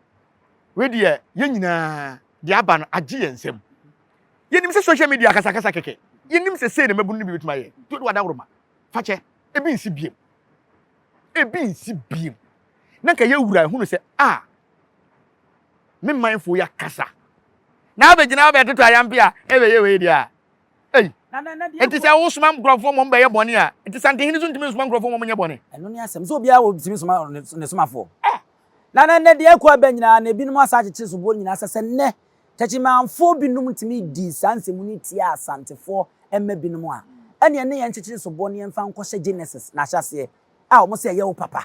Wei deɛ, yɛn nyinaa, deɛ aba no, agye yɛn nsam. Yɛnim sɛ social media akasakasa kɛkɛ. Yɛnim sɛ sei na mmabunu no bi bɛtumi ayɛ. Nti wode wadaworo ma. Fakyɛ. Ebi nsi biem. Ebi nsi biem. Na nka yɛwura ehunu sɛ a me manfoɔ yi akasa na abɛgyina abɛtoto ayampe a ɛbɛyɛ wei deɛ a ei nti sɛ wosoma nkurɔfoɔ mɔm bɛyɛ bɔne a nti santehene so ntumi nsoma nkurɔfoɔ mɔm nyɛ bɔne. Ɛno ne asɛm sɛ obiara wɔ tumi soma ne somafoɔ na na nnɛ deɛ ɛkɔ ɛbɛ nyinaa na ebinom asa akyekyere soboɔ nyinaa sɛ sɛ nnɛ Takyimanfoɔ binom tumi di saa nsɛmuni no tia Asantefoɔ mma binom a ɛneɛ ne yɛn nkyekyere soboɔ no yɛmfa nkɔhyɛ Genesis n'ahyɛaseɛ a wɔn sɛ ɛyɛ wo papa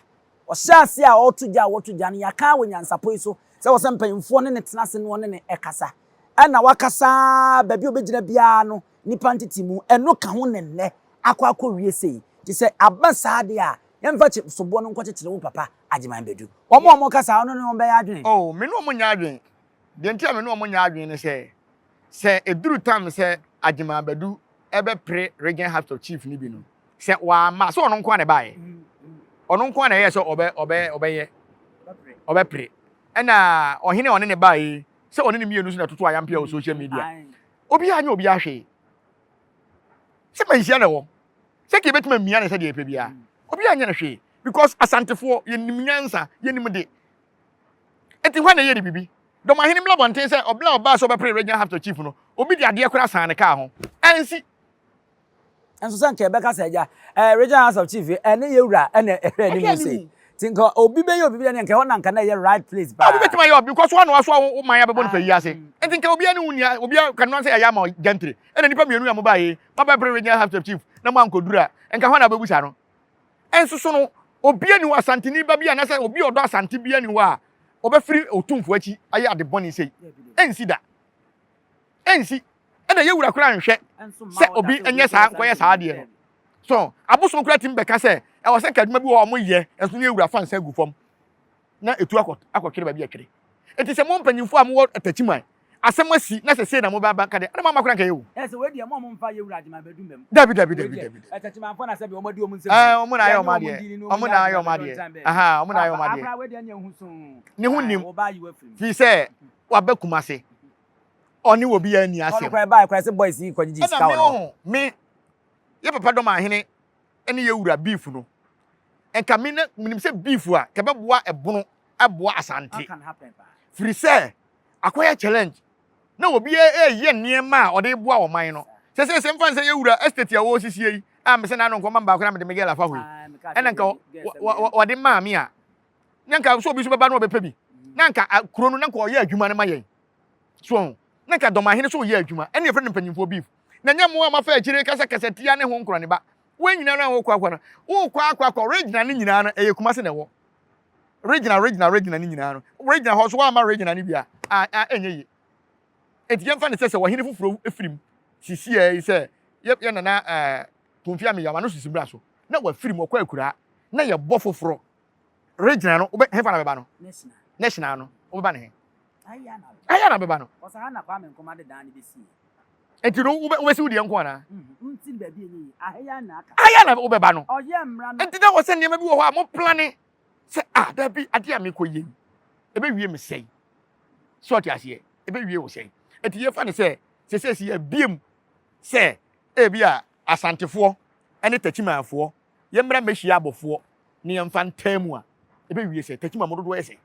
Ɔhyɛɛ aseɛ a ɔreto gya a wɔto gya no, yɛaka ara wɔ nyansapɔ yi so sɛ ɛwɔ sɛ mpanyimfoɔ ne no tena ase na wɔne no kasa. Ɛna wakasa ara, baabi a ɔbɛgyina biara no, nnipa ntete mu. Ɛno ka ho na nnɛ akɔ akɔwie sei. Nti sɛ aba saa deɛ a, yɛmfa kye soboɔ no nkɔkyekyere wo papa Agyeman Badu. Wɔn a wɔka saa no ne wɔn bɛyɛ adwene. Oh, me ne wɔn nyɛ adwene. Deɛ nti a me ne wɔn nyɛ adwene ne sɛ, sɛ ɛduru tam sɛ Agyeman Badu bɛpere Region House of Chief no bi no, sɛ wamma sɛ ɔno nko ara na ɛbaeɛ ɔno nko ara na ɛyɛ sɛ ɔbɛ ɔbɛ ɔbɛyɛ ɔbɛpere ɛna ɔhene a ɔne ne baeɛ yi sɛ ɔne ne mmienu so na ɛtoto ayampea wɔ social media obiara nyɛ obiara hwee sɛ manhyia na ɛwɔ sɛ kɛ ebɛtumi amia ne sɛdeɛ ɛpɛ biara obiara nyɛ no hwee because asantefoɔ yɛnim nyansa yɛnim de nti hɔ na ɛyɛ ne biribi dɔmahene mmla bɔnten sɛ ɔbla ɔbaa sɛ ɔbɛpere regional house chief no obi de adeɛ koraa san ne kaa ho ansi Nso sɛ nka yɛbɛka sɛ agya eh, regional house of chief ɛne yɛ wura ɛna ɛhwɛ anim sei. Ti nka obi bɛyɛ obi bi deɛ nka ɛhɔ na nka na ɛyɛ right place paa. Obi bɛtumi ayɛ obi because wɔn na waso wo man abɛbɔ nipa yi ase. Nti nka obiara ne wo nia obiara ka no sɛ ɛyɛ ama gentry. Ɛna nipa mmienu a mo baa yi mo abɛpere regional house of chief na mo ankɔduru a nka hwan na abɛbusa no. Ɛnso so no obiara ni hɔ Asanteni ba bi anaasɛ obi a ɔdɔ Asante biara ni hɔ a ɔbɛfiri Otumfoɔ akyi ayɛ ade bɔne sei. Ɛnsi da. Ɛnsi. Ɛna yɛ wura koraa nhwɛ sɛ obi nyɛ saa nkɔyɛ saa adeɛ no. So abosom koraa tumi bɛka sɛ ɛwɔ sɛ nka adwuma bi wɔ hɔ a wɔyɛ nso ne awura fa nsa gu fam na etu akɔ akɔtwere baabi ɛtwere. Enti sɛ mo mpanyinfoɔ a mowɔ Takyiman asɛm asi na sɛ sei na mobɛba nka deɛ ɛna mo ama koraa nka yɛ o. Ɛ sɛ wei deɛ mo a momfa yɛ wura Agyeman bɛdu mmam. Dabi dabi dabi dabi. Ɛ Takyimanfoɔ na sɛbi wɔn adi wɔn nsam. Ɛɛ wɔn na ayɛ wɔn adeɛ. Wɔn na ayɛ wɔn adeɛ. Aha wɔn na ayɛ wɔn adeɛ. Akora wei deɛ ne ɛho soo. Ne ho nim. Firi sɛ waba Kumase. Ɔne obi anni asɛm. Ɔno koraa ɛbaeɛ koraa sɛ boys yi kɔgyegye sika wɔ ne hɔ. Me yɛ papa dɔm ahene ne yɛ wura beef no nka me na menim sɛ beef a ka bɛboa ɛbono ɛboa asante firi sɛ akɔyɛ challenge na obi ɛyɛ nneɛma a ɔde boa ɔman no sɛ sɛ sɛ mfa nsɛ yɛ wura estate a wɔresisie yi a mesɛ na ano nkɔma baako na mede Miguel afa hɔ yi ɛna nka wɔde maa me a na nka sɛ obi nso bɛba na ɔbɛpɛ bi na nka kuro no na nka ɔyɛ adwuma no ma yɛn so ɔho na nka dɔmahene so ɔyɛ adwuma ɛne yɛfrɛ no mpanyimfoɔ beef na nyɛ mo a moafa akyire kasakasa tia ne ho nkorɔ ne ba wɔn nyinaa no a wɔkɔ akɔ no wokɔ akɔ akɔ regional ne nyinaa no ɛyɛ Kumase na ɛwɔ regional regional regional ne nyinaa no regional hɔ so wɔama regional no bi a a ɛnyɛ yie eti yɛmfa ne sɛ sɛ wɔhene foforɔ efirim sisi yɛ yi sɛ yɛ yɛ nana ɛɛ Komfi Ameyama no sisi bra so na wafirim ɔkɔ akuraa na yɛbɔ foforɔ regional no wobɛ hefa na bɛba no national no wobɛba ne he ayɛ na bɛba no nti no wobɛsi wo deɛ nko anaa ayɛ na wobɛba no nti na wɔ sɛ nneɛma bi wɔ hɔ a mo plane sɛ ah dabi adeɛ a mekɔ yie ɛbɛwie me sɛe sɛ ɔte aseɛ ɛbɛwie wo sɛe nti yɛfa ne sɛ sɛsɛ si yɛbiem sɛ ebi a asantefoɔ ne takyimanfoɔ yɛmmra mmɛhyia abɔfoɔ na yɛmfa ntaa mu a, ɛbɛwie sɛ, Takyi ma mo dodoɔ yɛ sɛn?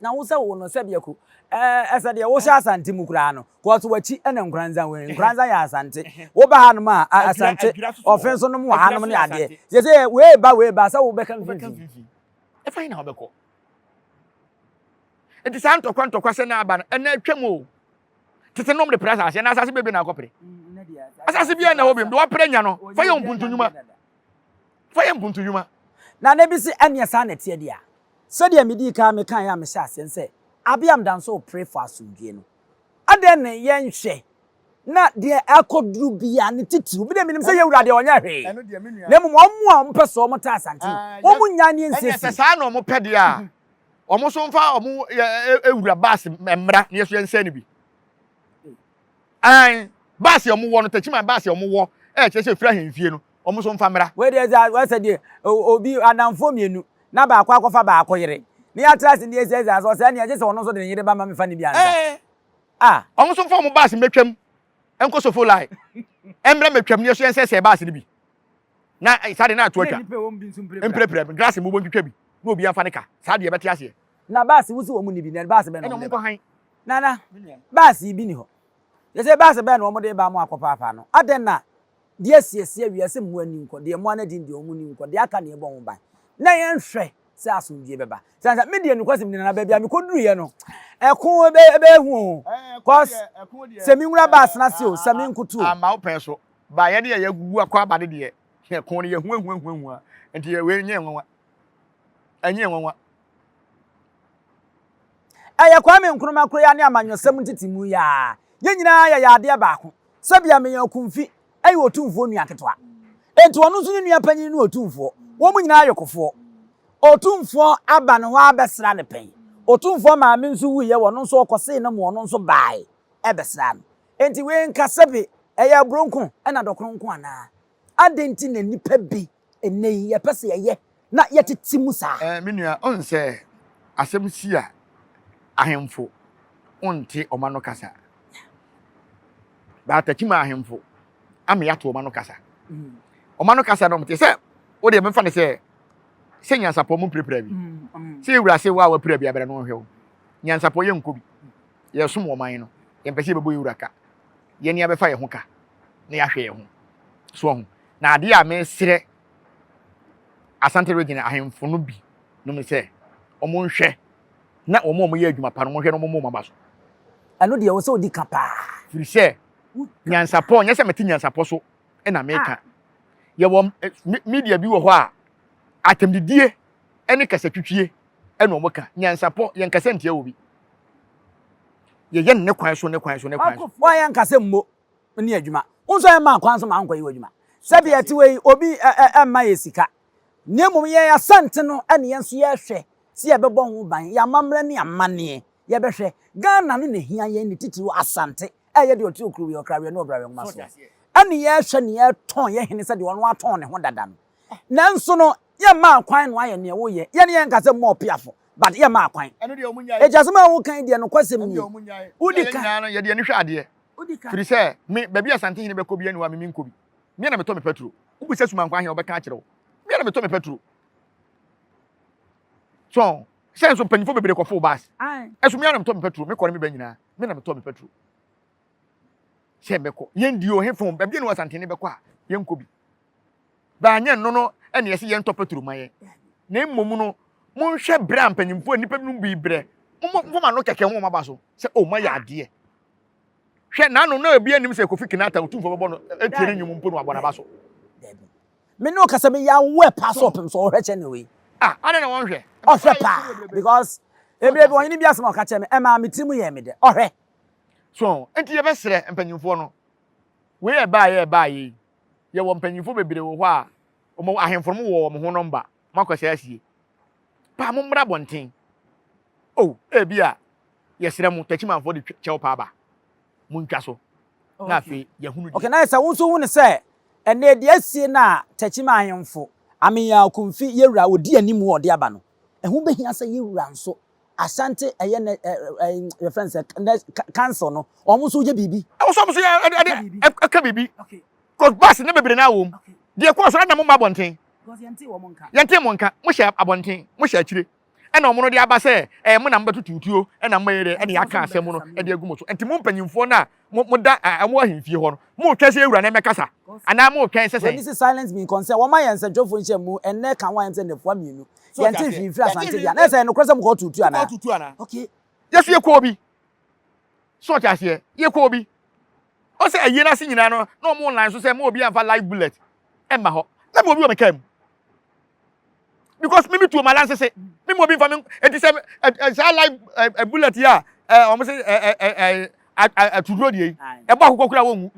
Na wo sɛ wo no sɛdeɛ ko ɛɛ ɛsɛ deɛ wohyɛ asante mu koraa no kɔɔso wakyi ɛna nkoranza wei nkoranza yɛ asante woba hanom a asante ɔfe nso nom wɔ hanom ne adeɛ sɛ sɛ wei ba wei ba sɛ wobɛka mfimfini ɛfa yi na wobɛkɔ nti saa ntɔkwa ntɔkwa sɛ na aba no ɛna atwam o tete nom de pere asase ɛna asase bebree na akɔpere asase biara na hɔ biom de wapere nya no fa yɛ mpuntu nnwuma fa yɛ mpuntu nnwuma. Na na bi se ɛneɛ saa na ɛteɛ deɛ a, sɛdeɛ medii kan mekaeɛ a mehyɛɛ aseɛ no sɛ Abiam da nso repere for asomdwoeɛ no, adɛn na yɛnhwɛ na deɛ akɔduru biara ne titiriw, me deɛ menim sɛ yɛn wura deɛ ɔnyɛ hwee, na mmom wɔn a wɔpɛ sɛ wɔtaa Asante no, wɔn nnyae ne Ɛneɛ sɛ yɛnsiesie. saa na wɔpɛ deɛ a, wɔn nso mfa wɔn wura baase mmra na yɛso yɛnsɛe no bi. Ae, baase a wɔwɔ no, Techiman baase a wɔwɔ, ɛkyerɛ sɛ ɛfiri ahemfie no, wɔn nso mfa mmra. Wei deɛ sɛ wɔsɛ deɛ obi adamfoɔ mmienu na baako akɔfa baako yere ne yɛatra ase ne yɛsiesie ase ɔsɛ ɛneɛ gye sɛ ɔno nso de ne yere ba ma mefa ne bi ansa. Ɛɛ, Ah. wɔn nso mfa wɔn baase mmɛtwam nkɔ sofo line mmra mmɛtwam ne yɛso yɛnsɛsɛɛ baase no bi. Na saa deɛ na ato atwa. Mprapira glass mu wɔntwitwa bi na obi amfa ne ka. Saa deɛ yɛbɛte aseɛ. Na baase wo se wɔn nni bi na baase bɛn na Ɛna wɔn wɔn de ba? nkɔ han. Nana, baase yi bi ni hɔ. Yɛsɛ baase bɛn na wɔn de ba mo akɔpaapaa no? Adɛn na deɛ asiesie wiase mmoa nni nkɔ, deɛ mmoa no adi deɛ wɔn nni nkɔ, deɛ aka na yɛbɔ ho ban. Na yɛnhwɛ sɛ asomdwie bɛba. Sɛ sɛ me deɛ nokwasɛm ni nana baabi a mekɔduruiɛ no, ɛko ɛbɛyɛ hu o. Cause sɛ menwura baase no ase o, sɛ menkoto o. Amma wo pɛn so. Ba yɛn deɛ yɛagugu akɔ aba no deɛ, ɛko no yɛhuahuahuahua. Nti yɛ wei nyɛ nwanwa. Ɛnyɛ nwanwa. Ɛyɛ Kwame Nkrumah koro yi ne amanyɔsɛm ntetemu yi ara. Yɛn nyinaa yɛyɛ adeɛ baako. Sɛbea meyɛ Okumfi yɛ Otumfoɔ nua ketewa. Enti ɔno nso ne nua panyin ne Otumfoɔ. Wɔn nyinaa yɛ kofoɔ. Otumfoɔ aba ne hɔ abɛsra no pɛn. Otumfoɔ maame nso wuiɛ, ɔno nso ɔkɔsee no ma ɔno nso baeɛ bɛsraa no. Enti wei nka sɛbe ɛyɛ aburo nko na dɔkono nko anaa? Adɛn nti na nnipa bi nnɛ yi yɛpɛ sɛ yɛyɛ na yɛtete mu saa? Eh, me nua, wohu sɛ asɛm si a, ahemfo wonte wɔn ano kasa. Baatakyima ahemfo ama yɛato wɔn ano kasa. Wɔn ano kasa no, wɔte sɛ, wo deɛ memfa no sɛ, sɛ nyansapɔ mu mpirapira bi. Sɛ yɛwura ase wo a wapira bi abrɛ no ɔnhwɛ wo. Nyansapɔ yɛnkɔ bi. Yɛsom ɔman no, yɛmpɛ sɛ yɛbɛbɔ yɛwura ka. Yɛn ni abɛfa yɛn ho ka na yɛahwɛ yɛn ho. So ɔho. Na adeɛ a mesrɛ Asante region ahemfo no bi. nom sɛ wɔn nhwɛ na wɔn a wɔyɛ adwuma pa no wɔn hwɛ na wɔn mmɔ wɔn aba so. Ɛno deɛ ɛwɔ sɛ odi ka paa. Firi sɛ nyansapɔ nyɛ sɛ mete nyansapɔ so na meka. Ah. Yɛwɔ eh, media bi wɔ hɔ a atɛmdidie ne kasatwitwie na wɔn ka. Nyansapɔ yɛn kasa ntia wɔ bi. Yɛyɛ ne kwan so ne kwan so ne kwan so. Wɔn yɛn kasa mmo ne adwuma. Wo nso yɛn maa kwan so ma nkɔ yi wɔ adwuma. Sɛbi ɛte wɔ yi obi ɛmma yɛ sika. Na mmom yɛn Asante no ne yɛn nso yɛhwɛ sɛ yɛbɛbɔ ho ban, yɛn amammerɛ ne amanneɛ, yɛbɛhwɛ. Ghana no na ɛhia yɛn, ne titiriw Asante, a ɛyɛ deɛ ɔte Okuruwe, Ɔkraweɛ ne Ɔbraweɛ nwoma soɔ. Ɛne yɛhwɛ ne yɛtɔn yɛn hene sɛdeɛ ɔno atɔn ne ho dada no. Nanso no, yɛmmaa kwan na wayɛ neɛ woyɛ. Yɛn yɛnka sɛ mmɔ ɔpeafo, but yɛmmaa kwan. Enti asɛm a woka yi deɛ nokwasɛm nie. Wodi ka. Yɛn nyinaa no, yɛde yɛn ani hwɛ adeɛ. Firi sɛ, me, baabi a Asante hene bɛkɔ biara nni hɔ a me menkɔ bi. Me na metɔ me pɛtro. Wobisa Sumankwa ahe a ɔbɛka akyerɛ wo. Me na metɔ me pɛtro. So, sɛ nso mpanyinfoɔ bebree kɔfo bus. Ɛso me na metɔ me pɛtro. Mekɔ ne me ba nyinaa. Me na metɔ me pɛtro. Sɛ mɛkɔ. Yɛn di ohe fon. Baabi ne Asantene bɛkɔ a, yɛnkɔ bi. Baanyɛ no no ɛne ɛsɛ yɛntɔ pɛtro ma yɛn. Na mmom no, monhwɛ berɛ a mpanyinfoɔ nnipa binom bi brɛ. Momma ano kɛkɛ wɔn aba so sɛ, oh, moayɛ adeɛ. Hwɛ, n'ano na obi anim sɛ Kofi Kinata otumfoɔ bɛbɔ no atie ne nnwom mpo na wabɔ n'aba so. Dabi. Me ne wo kasa me yɛ aware paa sɛ ɔpem so ɔhwɛ channel wei. Ah, adɛn na wɔnhwɛ? Ɔhwɛ paa because ebire bi ɔhene bi asɛm a ɔka kyerɛ me ɛmaa me tiri mu yɛɛ me dɛ. Ɔhwɛ. So, nti yɛbɛsrɛ mpanyinfoɔ no, wei a ɛbaeɛ a ɛbaeɛ yi, yɛwɔ mpanyinfoɔ bebree wɔ hɔ a, wɔn ahemfo no wɔ wɔn ho nɔmba, moakɔsɛ asie. Paa mommra abɔnten. Oh, ebi a yɛsrɛ mo Techimanfoɔ de kyɛw pa aba, montwa so na afei yɛahunu deɛ. Okay, na sɛ wo nso hu no sɛ ɛnɛ deɛ asie no a Techiman ahemfo, Ameyaw Akumfi yɛwura a ɔdi anim a ɔde aba no, ɛho bɛhia sɛ yɛwura nso Ashanti ɛyɛ nɛ ɛ ɛ yɛfrɛ no sɛ nɛ council no, wɔn nso yɛ biribi. Ɛwɔ sɛ wɔn nso yɛ ɛde ɛka biribi. Cause bus ne bebree naa wɔm. Deɛ ɛkɔɔ so na mo mma abɔnten. Yɛntee mo nka. Mohyɛ abɔnten, mohyɛ akyire. Ɛna wɔn no de aba sɛ ɛɛ mo na mobɛtoto tuo ɛna moyɛ dɛ ɛna yɛaka asɛm no ɛde agu mo so. Nti mo mpanyinfoɔ no a mo mo da ɛɛ mo ahemfie hɔ no, motwɛn sɛ yɛwura no mmɛkasa anaa motwɛn sɛ sɛn? Wei se silence me concern wɔma yɛn nsɛntwerɛfoɔ nhyiamu ɛnnɛ ka ho ayɛm sɛ nnafua mmienu yɛnte hwee mfiri Asante deɛ a na ɛsɛ ɛyɛ nokorɛ sɛ mokɔɔ tuutu anaa? Mokɔɔ tuutu anaa? Okay. Yɛso yɛkɔɔ bi. So ɔte aseɛ? Yɛkɔɔ bi. Ɔsɛ ayie no ase nyinaa no na wɔn line so sɛ mo obi amfa live bullet ɛmma hɔ. Na mo obi wɔ me kaa mu. Because me me tuo ma lansese. Me mo obi nfa me eti sɛ ɛ saa live ɛ bullet yi a ɛ wɔn sɛ ɛ ɛ ɛ atuduro deɛ yi. Ɛbɔ akokɔ kura wɔn mu.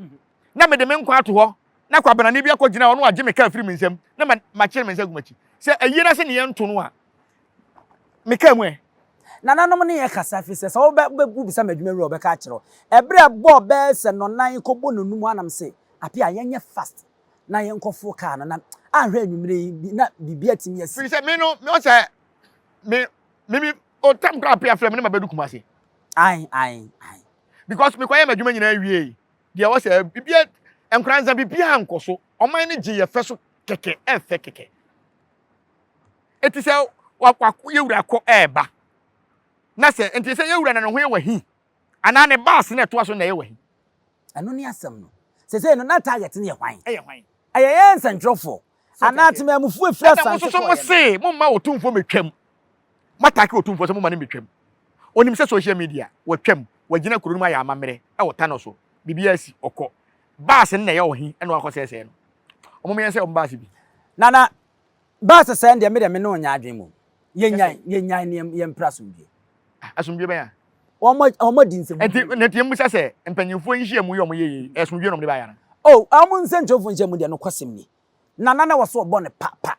Na me de me nkwa ato hɔ. Na kwabenane bi akɔ gyina hɔ na wagye me kaa firi me nsam. Na ma ma kyerɛ me nsa gu m'akyi. Sɛ ayie no ase ne yɛn to no a me kaa mu ɛ. Nananom ne yɛn kasa firi sɛ, sɛ wobɛ wobɛ wobisa me adwuma wura a ɔbɛka akyerɛ wo. Ɛberɛ a ɛbɔɔ bɛyɛ sɛ nnɔnnan rekɔbɔ nnɔnum hɔ a na mese, Appiah yɛnyɛ fast na yɛnkɔforo kaa no na anhwɛ anwummerɛ yi bi na biribi atumi asi. Firi sɛ me no, me ɔsɛ me me me o tam koraa Appiah frɛ me ne ma bɛdu Kumasi. Ae ae ae. Because mekɔyɛ m'adwuma nyinaa wiei, deɛ ɛwɔ sɛ biribiara Nkoranza biribiara nkɔ so, ɔman no gye yɛ fɛ so kɛkɛ, ɛfɛ kɛkɛ. Eti sɛ yɛwura kɔ ɛɛba na sɛ nti sɛ yɛwura na ne ho yɛ wahi anaa ne baase na ɛtoa so na ɛyɛ wahi. Ɛno ne asɛm no. Sesei no na target no yɛ hwan? Ɛyɛ hwan? Ɛyɛ yɛn nsɛntwerɛfoɔ anaa temanmufoɔ efiri Ɛna mo Asante nso so kɔɔeɛ mo no. se momma Otumfoɔ mmetwam. Moatake Otumfoɔ sɛ momma no mmetwam. Onim sɛ social media watwam, wagyina kuro no mu ayɛ amammerɛ ɛwɔ tunnel so, biribiara asi, ɔkɔ. Baase no na ɛyɛ ɔhe ɛna wakɔsɛesɛe no. Wɔn yɛn sɛ wɔn baase bi. Nana, Baa sɛ sɛɛ deɛ me deɛ me ne wo nyɛ adwene mmom. Yɛnyae, yɛnyae ne yɛmpere asomdwie. Ah, asomdwie bɛn a? Wɔn wɔn adi nsɛm. Nti, na nti yɛmmisa sɛ, mpanyinfoɔ nhyiamu yi a wɔyɛ yei, ɛyɛ asomdwie na wɔde baeɛ anaa? Oh, wɔn nsɛnkyerɛwfoɔ nhyiamu deɛ nokwasɛm ni, Nana na ɛwɔ sɛ ɔbɔ no pa pa.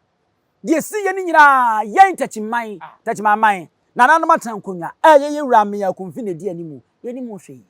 Deɛ ɛsiiɛ no nyinaa, yɛn Takyiman, Takyiman man, nananom atena nkonnwa a ɛyɛ yɛn wura Ameyaw Akumfi na ɛdi animu, yɛnnim ho hwee.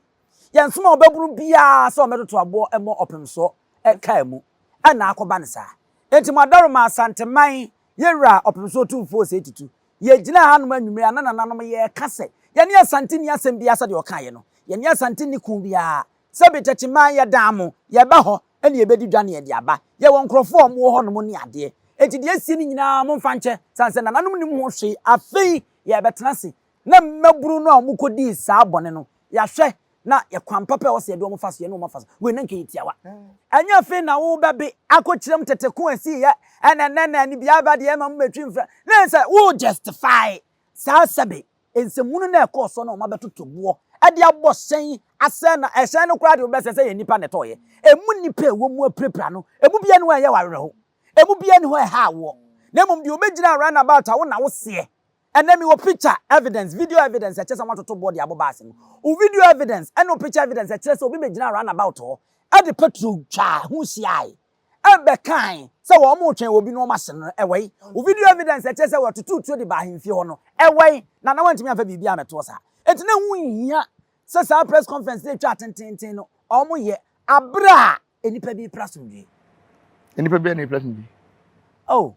Yɛnsoma ɔbabunu biara sɛ ɔmmɛtoto aboɔ mmɔ ɔpemsoɔ kaa mu, ɛna akɔba no saa. Enti mo adaworoma Asanteman, yɛn wura Ɔpemsoɔ Otumfoɔ Osei Tutu, yɛgyinaa hanom anwummere a na nananom yɛreka sɛ yɛne Asante nni asɛm biara sɛdeɛ ɔkaeɛ no, yɛne Asante nni ko biara. Sɛbe Takyiman yɛdan mo, yɛba hɔ ne yɛbɛdi dwa ne yɛde aba. Yɛwɔ nkorɔfoɔ a wɔwɔ hɔnom ne adeɛ. Enti deɛ asie no nyinaa momfa nkyɛ, sane sɛ nananom nnim ho hwee. Afei yɛrebɛtena ase na mmabunu no a wɔkɔdii saa bɔne no, yɛahwɛ. Na yɛ kwan papa a ɛwɔ sɛ yɛde wɔn fa so, yɛne wɔn afa so. Wei na nka yɛ tiawa. Ɛnyɛ afei na wobɛbe akɔkyerɛ mu tete ko a ɛsiiɛ, ɛna ɛnɛ na ɛne biara ba deɛ ɛma mobɛtwi mfra. Na ɛyɛ sɛ wo justify saa sɛbe nsɛmhunu no a ɛkɔɔ so na wɔn abɛtoto boɔ de abɔ hyɛn asɛe na ɛhyɛn no koraa deɛ wobɛsɛ sɛ yɛ nnipa na ɛtɔɔyɛ. Ɛmu nnipa a ɛwɔ mu apirapira no, ɛmu biara nni hɔ a ɛyɛ wo awerɛho. Ɛmu biara nni hɔ a ɛha woɔ. Na mmom deɛ ɔbɛgyina round about a wo na woseɛ. Ɛnnɛ mewɔ picture evidence, video evidence a ɛkyerɛ sɛ wɔatoto boɔ de abɔ bus no. Wo video evidence ne wo picture evidence a ɛkyerɛ sɛ obi bɛgyinaa round about hɔ de petrol twaa ho hyiae bɛkae sɛ wɔretwɛn obi na wɔahye no no, ɛwɔ he? Wo video evidence a ɛkyerɛ sɛ wɔtotoo tuo de baa ahemfie hɔ no, ɛwɔ he? Nana woantumi amfa biribiara ammɛtoɔ saa. Enti na ɛho nhia sɛ saa press conference no a ɛtwaa tenteenten no wɔyɛ bere a nnipa bi repere asomdwoe. Nnipa bɛn na ɛrepere asomdwoe? Oh,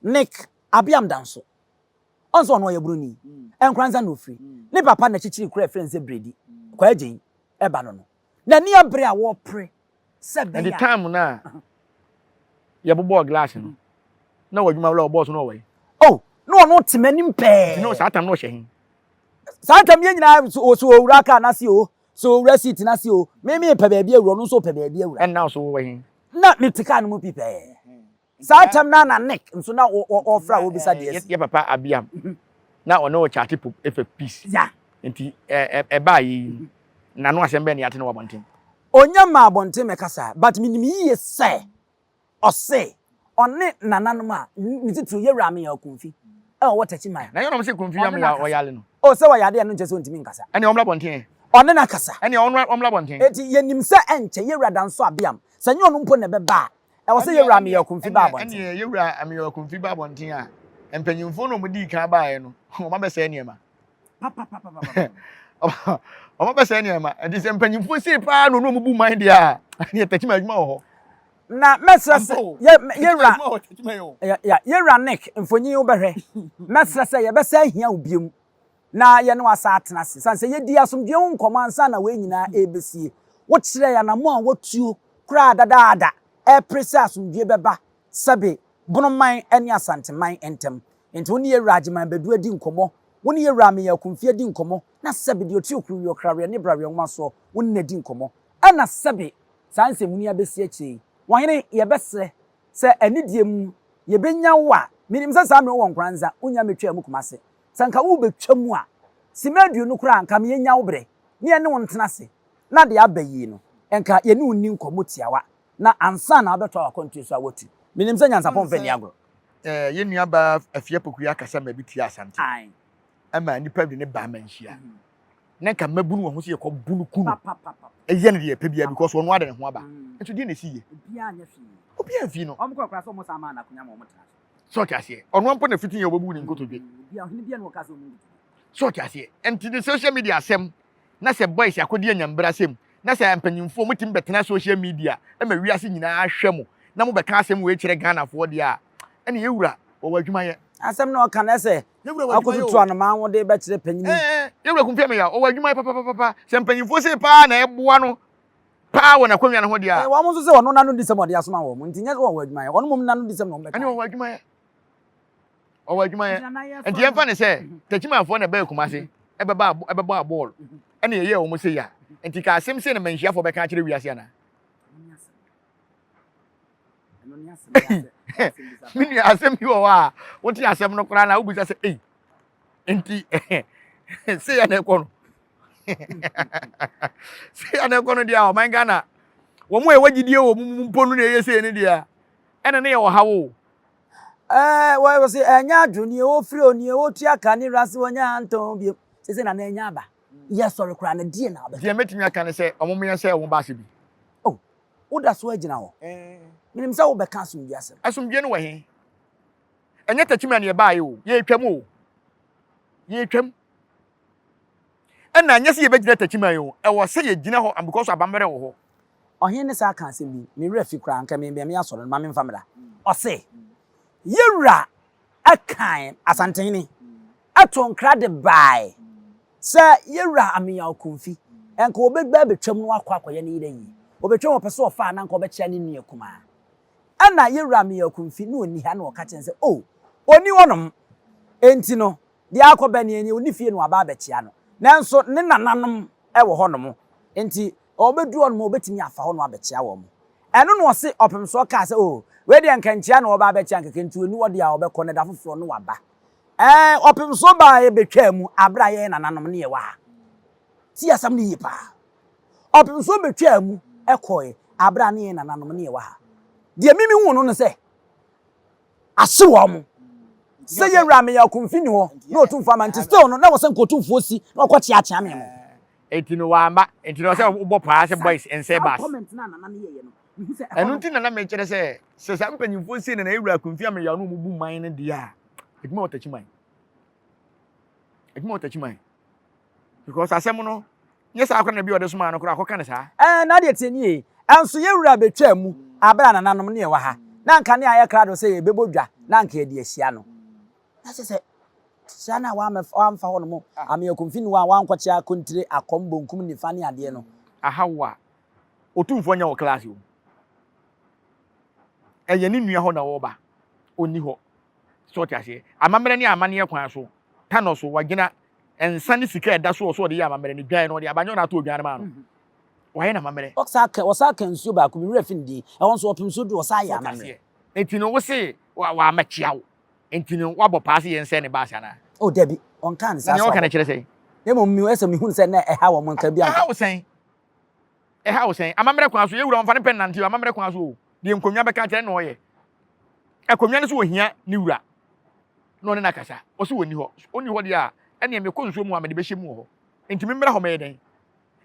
Nick Abiam Danso. Ɔn sɛ ɔno ɔyɛ Buroni. Nkoranza na ofiri. Ne papa na kyikyiri kuro a yɛfrɛ no sɛ Bredi. Kwaa Agyen ɛba no no. N'ani abere a wɔpere sɛ ɛbɛyɛ Ɛnti a. time no a yɛbobɔɔ glass no, na wɔ adwuma wura ɔbɔɔ so na ɔwɔ he? Oh, na ɔno te m'anim pɛɛ. Nti na saa time no ɔhyɛ he? Saa time yɛn nyinaa so so owura car n'ase o, so owura seat n'ase o, me mepɛ baabi awura, ɔno nso ɔpɛ baabi awura. Ɛnna wo so wowɔ he? Na mete car no mu pi pɛɛ. Saa tam no ara na Nick nso na ɔrefrɛ a ɔrebisa deɛ asi. Yɛ papa Abiam na ɔne wo kyate pop efa peace. Yeah. Nti ɛbaa yɛ yi n'ano asɛm bɛn na yɛate no wɔ abɔnten? Ɔnya mmaa abɔnten mmɛkasa but menim yie sɛ ɔse ɔne nananom a ne titiriw Yɛwura Ameyaw Akumfi a ɔwɔ Techiman. Na yɛ na ɔmo se Kumfi Ameyaw ɔyare no. Oh sɛ ɔyare a ɛno nkyerɛ sɛ ɔntumi nkasa. Ɛneɛ ɔmmra abɔnten ɛ. Ɔne no akasa. Ɛneɛ ɔmmra abɔnten. Enti yɛnim sɛ ɛnkyɛ Yɛwura Danso Abiam sɛ ɛnyɛ ɔno mpo na ɛbɛba a Ɛwɔ sɛ Yɛwura Ameyaw Akumfi ba abɔnten. Ɛnneɛ Yɛwura Ameyaw Akumfi ba abɔnten a, mpanyimfoɔ no a wɔdii kan baeɛ no, wɔabɛsɛe nneɛma. Wɔabɛsɛe nneɛma. Nti sɛ mpanyimfoɔ sei paa na wɔn bu man deɛ a, ɛnneɛ Techiman adwuma wɔ hɔ. Na mɛsrɛ sɛ yɛwura yɛwura Nick mfonyin wobɛhwɛ. Mɛsrɛ sɛ yɛbɛsan ahia wo biom na yɛne wo asan atena ase. Sane sɛ yɛdii asomdwoeɛ ho nkɔmmɔ ansa na wei nyinaa ɛrebɛsie. Wokyerɛɛ anammɔn a woatuo koraa dadaada repere sɛ asomdwoeɛ bɛba sɛbe Bonoman ne Asanteman ntam. Enti wo ne Yɛwura Agyeman Badu adi nkɔmmɔ, wo ne Yɛwura Ameyaw Akumfi adi nkɔmmɔ, na sɛbe deɛ ɔte Okuruwie Ɔkraweɛ ne Braweɛ Nwoma soɔ, wo ne no adi nkɔmmɔ. Ɛna sɛbe saa nsɛmhunu yi abɛsi akyire yi, Ɔhene, yɛbɛsrɛ sɛ anidie mu yɛbɛnya wo a, menim sɛ saa mmerɛ wowɔ Nkoranza, wonnya mmɛtwaa mu Kumase. Sɛ anka worebɛtwa mu a, simma aduonu koraa anka me yɛnya wo berɛ ne yɛne wo ntena ase na deɛ aba yi no, nka yɛne wo nni nkɔmmɔ tiawa na ansa na wabɛtoa w'akwantuo so a woatu. Menim sɛ nyansapɔ mfa nni agorɔ. Yɛn nua baa Afia Pokuya kasa ma bi tia Asante ɛma nnipa de ne baa manhyia na nka mmabunu wɔ ho sɛ yɛkɔ bu no ku no ɛyɛ no deɛ ɛpɛ biara because ɔno ade ne ho aba nso deɛ na ɛsi yɛ obiara mfii no. Sɛ ɔte aseɛ. Ɔno mpo na fiti yɛ ɔbɛbu ne nkotodwe. Sɛ ɔte aseɛ. Nti ne social media asɛm na sɛ boys akɔdi anyambra asɛm na sɛ mpanyinfoɔ motumi bɛtena social media ma wiase nyinaa hwɛ mo na mobɛka asɛm wei kyerɛ Ghanafoɔ deɛ a ɛne yɛwura wɔwɔ adwuma yɛ. Asɛm na ɔka no ɛsɛ akɔtutu anomaa ho de bɛkyerɛ panyini. Ɛɛ yɛwura Kumfi Ameyaw ɔwɔ adwuma yɛ papapapa sɛ mpanyinfoɔ sei paa na ɛboa no paa wɔ n'akonnwa no ho deɛ a. Wɔn nso sɛ ɔno n'ano disɛm ɔde asoma wɔn nti nyɛ sɛ wɔwɔ adwuma yɛ, ɔno mmom n'ano disɛm na wɔbɛka. Ɛne wɔwɔ adwuma yɛ, ɔwɔ adwuma yɛ. Nti yɛmfa ne sɛ Takyimanfoɔ na ɛbɛɛ Kumase ɛbɛba ɛbɛbɔ abɔɔl ɛna yɛyɛɛ wɔn sei a, nti ka asɛm sei na Manhyiafoɔ bɛka akyerɛ wiase anaa? Me nua asɛm bi wɔ hɔ a wote asɛm no koraa na wobisa sɛ ei nti sei a na ɛkɔ no sei a na ɛkɔ no deɛ a ɔman Ghana wɔn a ɛwɔ gyidie wɔ mu mpo no na ɛyɛ sei no deɛ a ɛna ne yɛ ɔhaw o. Ɛɛ wɔ sɛ ɛnyɛ adwo nea ofiri o nea otua ka ne wura se wɔnyɛ antɔn bio sese na na ɛnyɛ aba yɛ sɔre koraa na deɛ na abɛka. Deɛ mɛtumi aka ne sɛ wɔn yɛ sɛ wɔn baase bi. Oh woda so agyina hɔ. Menim sɛ wobɛka asomdwie asɛm. Asomdwie no wɔ he? Ɛnyɛ Techiman na yɛbaeɛ o, yɛretwam o. Yɛretwam. Ɛna ɛnyɛ sɛ yɛbɛgyina Techiman o, ɛwɔ sɛ yɛgyina hɔ because abammerɛ wɔ hɔ. Ɔhene no san kaa asɛm bi, me werɛ afi koraa, anka mebɛn me asɔre no, ma memfa mmra. Ɔse, Yɛwura kae, Asantehene, too nkra de bae sɛ Yɛwura Ameyaw Komfi, nka ɔbɛba abɛtwam na wakɔ akɔyɛ ne yere ayie. Ɔbɛtwam ɔpɛ sɛ ɔfa a na anka ɔbɛkyea ne nua kumaa. Ɛna Yɛwura Ameyaw Komfi na ɔnni ha na ɔka kyerɛ no sɛ, Oh, ɔnni hɔnom. Enti no, deɛ akɔba nie nie, ɔnni fie na waba abɛkyea no. Nanso ne nananom. wɔ hɔnom. Enti ɔbɛduru hɔnom a, ɔbɛtumi afa hɔnom abɛkyea wɔn. Ɛno na ɔse ɔpemsoɔ kaa sɛ, Oh, wei deɛ nka nkyea na wɔba abɛkyea nkɛkɛ, nti ɔnni hɔ deɛ a ɔbɛkɔ na da foforɔ no waba. Ɛɛ, ɔpemsoɔ baa bɛtwaa mu aberɛ a yɛn nananom ne yɛwɔ ha. Tie asɛm no yie paa. Ɔpemsoɔ bɛtwaa mu kɔe aberɛ a ne yɛn nananom ne yɛwɔ ha. Deɛ me mehuu no ne sɛ, ahye wɔn. Sɛ yɛn wura meyɛ ɔkomfi ni hɔ na ɔtumfoɔ ama nti still no na wɔ sɛ nka ɔtumfoɔ si na ɔkɔ kyeakyea me mo. Enti no wamba nti no ɔsɛ wobɔ paa sɛ boys nsɛ bus. Ɛno nti na na mekyerɛ sɛ sɛ saa mpanyinfoɔ sei na na yɛwura akomfi ameyaw na wɔn bu man no deɛ a adwuma wɔ takyi man adwuma wɔ takyi man because asɛm no Nyɛ saa koraa na bi a ɔde somaa no koraa akɔka no saa. Ɛɛ, na deɛ tie nie, Ɛnso yɛn wura bɛtwaa mu aberɛ a nananom ne yɛn wɔ ha, na anka ne ayɛ krado sɛ yɛbɛbɔ dwa na anka yɛde ahyia no. Na kyerɛ sɛ, hyia no a wamfa hɔ nom, Ameyakumfi ne wo a wankɔkyea akontire, akɔm, bonkum, nifa ne adeɛ no. Aha wo a, Otumfoɔ nyɛ wo class o. Ɛyɛ ne nua hɔ na ɔreba, ɔnni hɔ. So ɔte aseɛ? Amammerɛ ne amanneɛ kwan so, Tano so, wagyina Nsa ne sika a ɛda so wɔ so a ɔde yɛ amammerɛ no, dwan no, ɔde aba, nyɛ ɔno atɔ odwan no maa no. Wayɛ no amammerɛ. Ɔsan ka, ɔsan ka nsuo baako bi, me werɛ fi ne din, ɛhɔ nso ɔpem nsuo duru, ɔsan yɛ amammerɛ. Enti no, wo se wammɛkyea wo, enti no woabɔ paa sɛ yɛnsɛe ne baase anaa? Oh, dabi, ɔnkaa no saa Na nea so ɔka abɔ. no kyerɛ sɛn? Na mmom me, ɛsɛ mehunu sɛ na ɛha wɔn nka bi anka. Ɛha wo sɛn? Ɛha wo sɛn? Amammerɛ kwan so, yɛn wura ɔmfa ne pɛ nnante o, amammerɛ kwan so o. Deɛ nkonnwa bɛka akyerɛ no na ɔyɛ. Akonnwa no so ohia ne wura na ɔne no akasa. Ɔse ɔnni hɔ. Ɔnni hɔ deɛ a, ɛneɛ mekɔ nsuo mu a mede bɛhyɛ mu wɔ hɔ. Nti memmra hɔ mɛyɛ dɛn?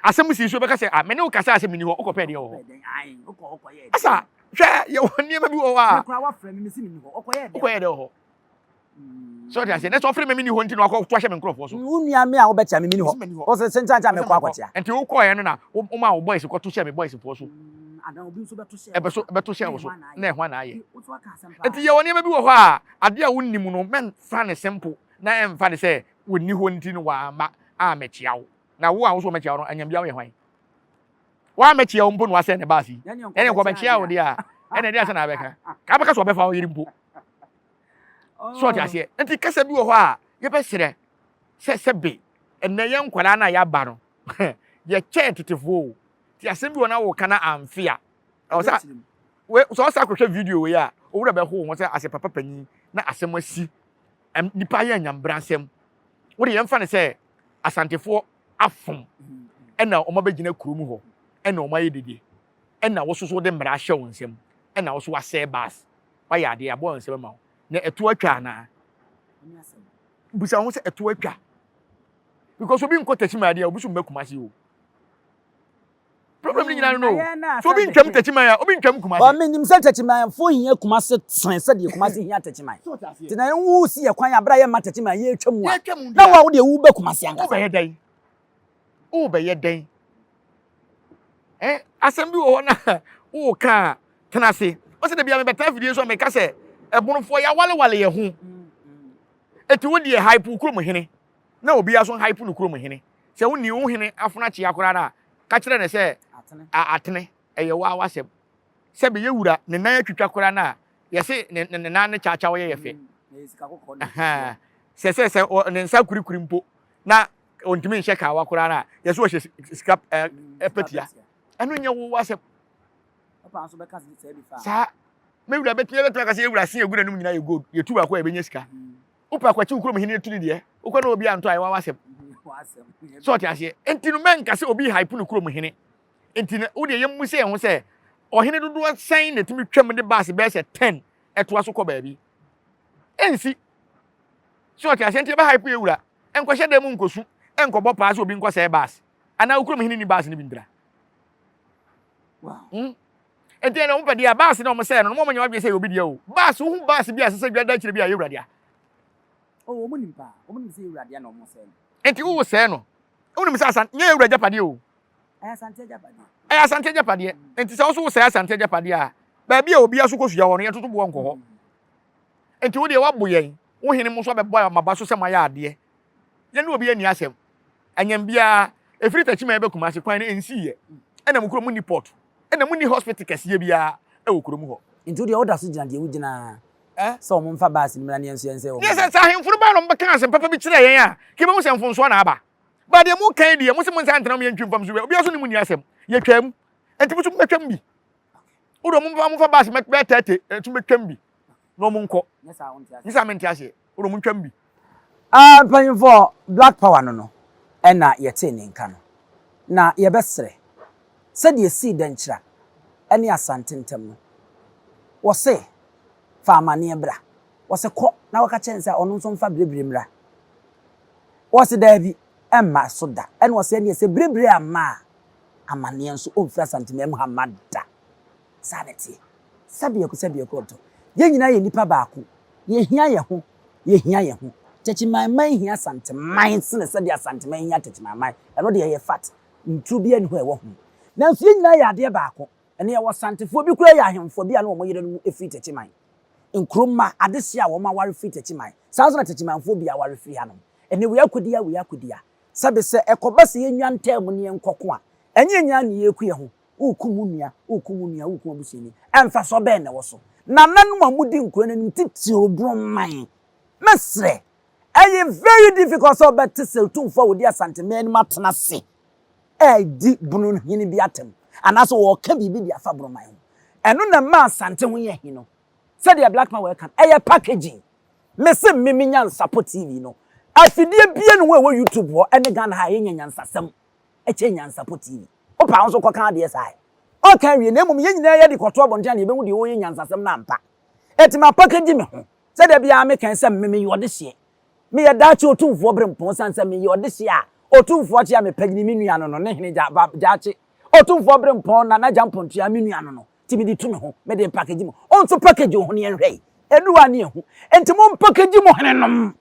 Asɛm sii so bɛka sɛ, ah, me ne wo kasaa sɛ menni hɔ, wokɔpɛɛ deɛ wɔ hɔ. Asa, hwɛ, yɛwɔ nneɛma bi wɔ hɔ a, wokɔyɛɛ dɛn wɔ hɔ? So ɔte aseɛ? Na sɛ ɔfrɛ me menni hɔ nti na wakɔto ahyɛ me nkurɔfoɔ so. Wo nua me a wobɛkyea me menni hɔ. Wo sɛ sɛnkyɛnkyɛn a mekɔ akɔkyea. Nti wokɔeɛ no na womaa wo boys kɔto hyɛɛ me boys foɔ so. Ɛbɛso bɛto hyɛɛ wo so na ɛho ana ayɛ. Nti yɛwɔ nneɛma bi wɔ hɔ a adeɛ a wonnim no mɛmfa no simple na ɛmfa no sɛ wɔnni hɔ nti no wamma ammɛkyea wo. Na wo a wo so wɔmmɛkyea wo no anyam biara woyɛ hwan? Wammɛkyea wo mpo na wasɛe ne baase yi. Ɛne nkɔbɛkyea wo deɛ a ɛne ɛdeɛ asɛ na abɛka. Ka abɛka sɛ ɔbɛfa wo yere mpo. So ɔte aseɛ? Nti kasa bi wɔ hɔ a yɛbɛsrɛ sɛ sɛbe ɛnɛ yɛn nkwadaa no a yɛaba no yɛkyɛn tetefoɔ o. Nti asɛm bi wɔ na woka na amfe a ɛwɔ sɛ sɛ ɔsa akɔhwɛ video wei a owura bɛho wo ho sɛ asɛ papa panyin na asɛm asi nipa yɛ anyambrasɛm. Wode yɛmfa no sɛ asantefoɔ afom ɛna wɔn abɛgyina kurom hɔ ɛna wɔn ayɛ dede ɛna wososo wode mmara ahyɛ wo nsam ɛna woso wasɛe bus wayɛ adeɛ aboa nsɛm ama wo na ɛto atwa anaa bisa ho sɛ ɛto atwa because obi nkɔ takyima adeɛ a obi so mma kumase o problem ni nyinaa no no so obi ntwam takyima a obi ntwam kumase. Ɔ menim sɛ takyimanfoɔ hia kumase sene sɛdeɛ kumase hia takyiman nti na wo si yɛ kwan abere a yɛmma takyiman yɛtwa mu a na wo a wo deɛ wobɛ kumase ankasa. Wobɛyɛ dɛn wobɛyɛ dɛn Eh, asɛm bi wɔ hɔ na woka a, tena ase. Ɔsɛ da bia mebɛtaa afidie so a meka sɛ ɛbonofoɔ yɛawalewale yɛ ho. Eti wo deɛ hype wo kurom hene na obiara so hype no kurom hene. Sɛ wonni wo hene afono akyea koraa no a, ka kyerɛ no sɛ atene, ɛyɛ wo ara w'asɛm. Sɛ bɛyɛ wura ne nan atwitwa koraa no a, yɛse ne ne nan ne kyaakyaw yɛ yɛ fɛ. Sɛ sɛ sɛ ne nsa kurikuri mpo na ɔntumi nhyɛ kawa koraa no a yɛsɛ ɔhyɛ sika ɛpɛtia ɛno nyɛ wo asɛm saa me wura bɛtumi bɛtumi aka sɛ yɛwura se egu n'anum nyinaa yɛ gold yɛtu baako a yɛbɛnya sika wopɛ akwakyi wo kurom hene tu ne deɛ wokɔ na obi antɔ a ɛwɔ asɛm sɛ ɔte aseɛ nti no mɛnka sɛ obi hype no kurom hene nti no wodeɛ yɛmmu sɛ yɛn ho sɛ ɔhene dodoɔ sɛn na ɛtumi twam de baase bɛyɛ sɛ 10 ɛtoa so kɔ baabi ɛnsi sɛ ɔte aseɛ nti yɛbɛ hype yɛ wura Nkɔhyɛ dan mu nkɔsu, nkɔbɔ paa sɛ obi nkɔsɛe bus. Anaa wo kurom hene ni bus no bi ntira. Hmm? Nti ɛna wɔn pɛ deɛ bus na wɔn sɛɛ no, wɔn nyɛ wɔn adwene sɛ yɛ obi deɛ o. Bus, wohu bus bi a ɛsɛ sɛ dwa da akyire bi a yɛ wura dea. Oh, wɔn nim paa. Wɔn nim sɛ yɛ wura dea na wɔn sɛɛ no. Nti wo sɛɛ no, wonim sɛ asan nyɛ yɛ wura agyapadeɛ o. Ɛyɛ asante agyapadeɛ. Ɛyɛ asante agyapadeɛ. Nti sɛ wo so wo sɛɛ asante agyapadeɛ a, baabi a obi aso kɔ sua hɔ no, yɛtoto boɔ nkɔ hɔ. Enti wo deɛ woabo yɛn, wo hene mo nso abɛbɔ m'aba so sɛ moayɛ adeɛ. Yɛne obi anni asɛm. Anyam biara, ɛfiri Techiman ɛbɛ Kumasi kwan no ɛnsiiɛ. Ɛna mo kurom monni port. Ɛna monni hospital kɛseɛ biara ɛwɔ kurom hɔ. Nti wo deɛ woda so gyina deɛ wogyina ara sɛ wɔn mfa bus no mmra na yɛn nso yɛnsɛe wɔn Deɛ sɛ sɛ ahemfo no bae na wɔbɛkaa asɛm papa bi kyerɛɛ yɛn a, nka yɛbɛhu sɛ mfomsoɔ na aba. Ba deɛ mo kan deɛ mo se mo nsa ntena mo yɛ ntwi mfam so wia obiara so ne mo ni asɛm yɛtwam nti mo so mɛtwam bi wode ɔmo mfa momfa baasi bɛyɛ tɛte nso mɛtwam bi na ɔmo nkɔ nyɛ saa mente aseɛ wode ɔmo ntwam bi. Ah mpanyinfoɔ black power no no ɛna yɛtee ne nka no na yɛbɛsrɛ sɛdeɛ ɛsii Dankyira ɛne Asante ntam no wɔse fa amaneɛ bra wɔse kɔ na kɔka kyerɛ no sɛ ɔno nso mfa biribiri mmra Wɔse daabi, ɛmma so da. Ɛna ɔse ɛneɛ sɛ biribiri amma a, amaneɛ nso ɔmfiri Asanteman mu ha mma da. Saa na ɛteɛ. Sɛbiako sɛbiako ɔdɔ. Yɛn nyinaa yɛ nnipa baako. Yɛhia yɛn ho. Yɛhia yɛn ho. Techiman man hia Asanteman sene sɛdeɛ Asanteman hia Techiman man. Ɛno deɛ ɛyɛ fact. Nturo biara nni hɔ a ɛwɔ ho. Nanso yɛn nyinaa yɛ adeɛ baako. Ɛnɛ yɛwɔ Asantefoɔ bi koraa yɛ ahemfo bi a na wɔn yerenom firi Techiman. Nkuro mma, adehyeɛ a wɔn aware firi Techiman. Saa nso na Techimanfoɔ bi aware firi hanom. Ɛnɛ wei akɔdi a, wei akɔdi a. Sɛbe sɛ ɛkɔba sɛ yɛnnwa ntaamu na yɛnkɔko a, ɛnyɛ yɛn nyinaa na yɛreku yɛn ho. Worekum wo nua, worekum wo nua, worekum w'abusuani. Mfasoɔ bɛn na ɛwɔ so? Nananom a modi nkuro no anim titiriw Borɔman, mɛsrɛ, ɛyɛ very difficult sɛ wobɛte sɛ Otumfoɔ a ɔdi Asanteman anim atena ase redi Bono hene bi atɛm anaasɛ ɔreka biribi de afa Borɔman ho. Ɛno na ɛma Asante ho yɛ he no. Sɛdeɛ Black Power ka no, ɛyɛ packaging. Mese me me Nyansapɔ TV no, afidie bia nni hɔ a ɛwɔ YouTube hɔ ne Ghana ha a ɛnya nyansasɛm kyɛn Nyansapɔ TV. Wopɛ a wo nso kɔka adeɛ saa ɛ. Ɔka awie na mmom yɛn nyinaa yɛde kɔto abɔnten a na yɛbɛhu deɛ ɔreyɛ nyansasɛm no ampa. Enti mapackage me ho. Sɛdeɛ biara meka sɛ me meyɛ ɔdehyeɛ. Meyɛ daakye otumfoɔ berempɔn ɛsiane sɛ meyɛ ɔdehyeɛ a otumfoɔ kye a mepanyini me nua no no ne hene gya ba gyaakye otumfoɔ berempɔn nana gya mpontua me nua no no nti mede tu me ho mede package mo wo nso package wo ho ne yɛnhwɛ yi ɛduru a ne yɛhu nti mo package mo henenom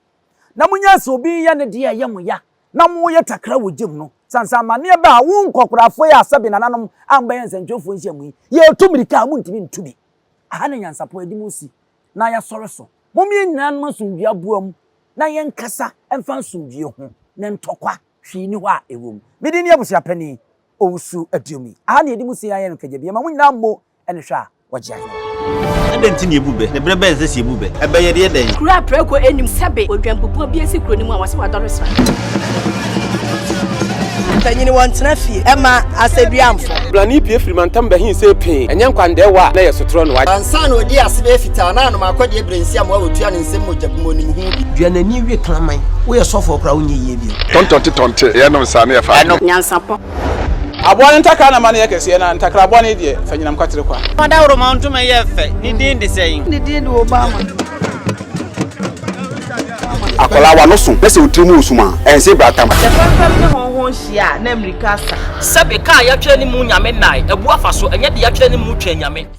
na monya sɛ obi yɛ ne deɛ ɛyɛ mo ya na moyɛ takra wɔ gyem no sane sɛ amanneɛ ba a wo nkɔkorafoɔ yi a sɛbe nananom a mobɛyɛ nsɛntwerɛfoɔ nhyiamu yi yɛretu mmirika a montumi ntu bi aha ne nyansapɔ yɛde mo si na yɛasɔre so Mom yɛn nyinaa nnom asomdwoe aboa mu na yɛnkasa mfa asomdwoe ho, na ntɔkwa, hwee nni hɔ a ɛwɔ mu. Me din ne Abusuapanin Owusu Aduomi. Aha na yɛde mo sin ayɛ no kagyabi. Yɛma mo nyinaa mmo ne hwɛ a wɔgye ahene. Adɛn nti na yebu bɛ? Na bere bɛn na ɛsɛ sɛ yebu bɛ? Ɛbɛ yɛ deɛ dɛn? Kuro a prako nnim sɛbe odwanbubuo bi asi kuro no mu a wɔse wadɔre sra. Mpanyin wɔntena fie mma asɛduamfo. Blani pue firi mantam bɛhe see pee, ɛnyɛ nkwandɛɛwa a na ɛyɛ sotorɔ no. Ansa na ɔdii ase bɛyɛ fitaa na anom akɔdeɛ berɛ nsiamoa a ɔtua ne nsam mogya gu mu ɔnim ho bi. Dua n'ani we kraman. Woyɛ sɔfoɔ koraa wonyɛ yie bio. Tɔntɔnte tɔnte, yɛnom saa na yɛfa adeɛ. Nyansapɔ. Aboa no ntakra na ma no yɛ kɛseɛ, na ntakra bɔne deɛ, fa nyinam kwatere kwa. Ɔdawuroma ntoma yɛ fɛ, ne din de sɛn? Ne din de Obama. Akwadaa w'ano so na sɛ wo tiri mu resum a, ɛnse bratam. Sɛ fɛmfɛm ne hɔnhɔn hyia a, na mmirika asa. Sɛbe, ka a yɛatwerɛ ne mu Nyame nnae, abu afa so, ɛnyɛ deɛ yɛatwerɛ ne mu Twɛn Nyame.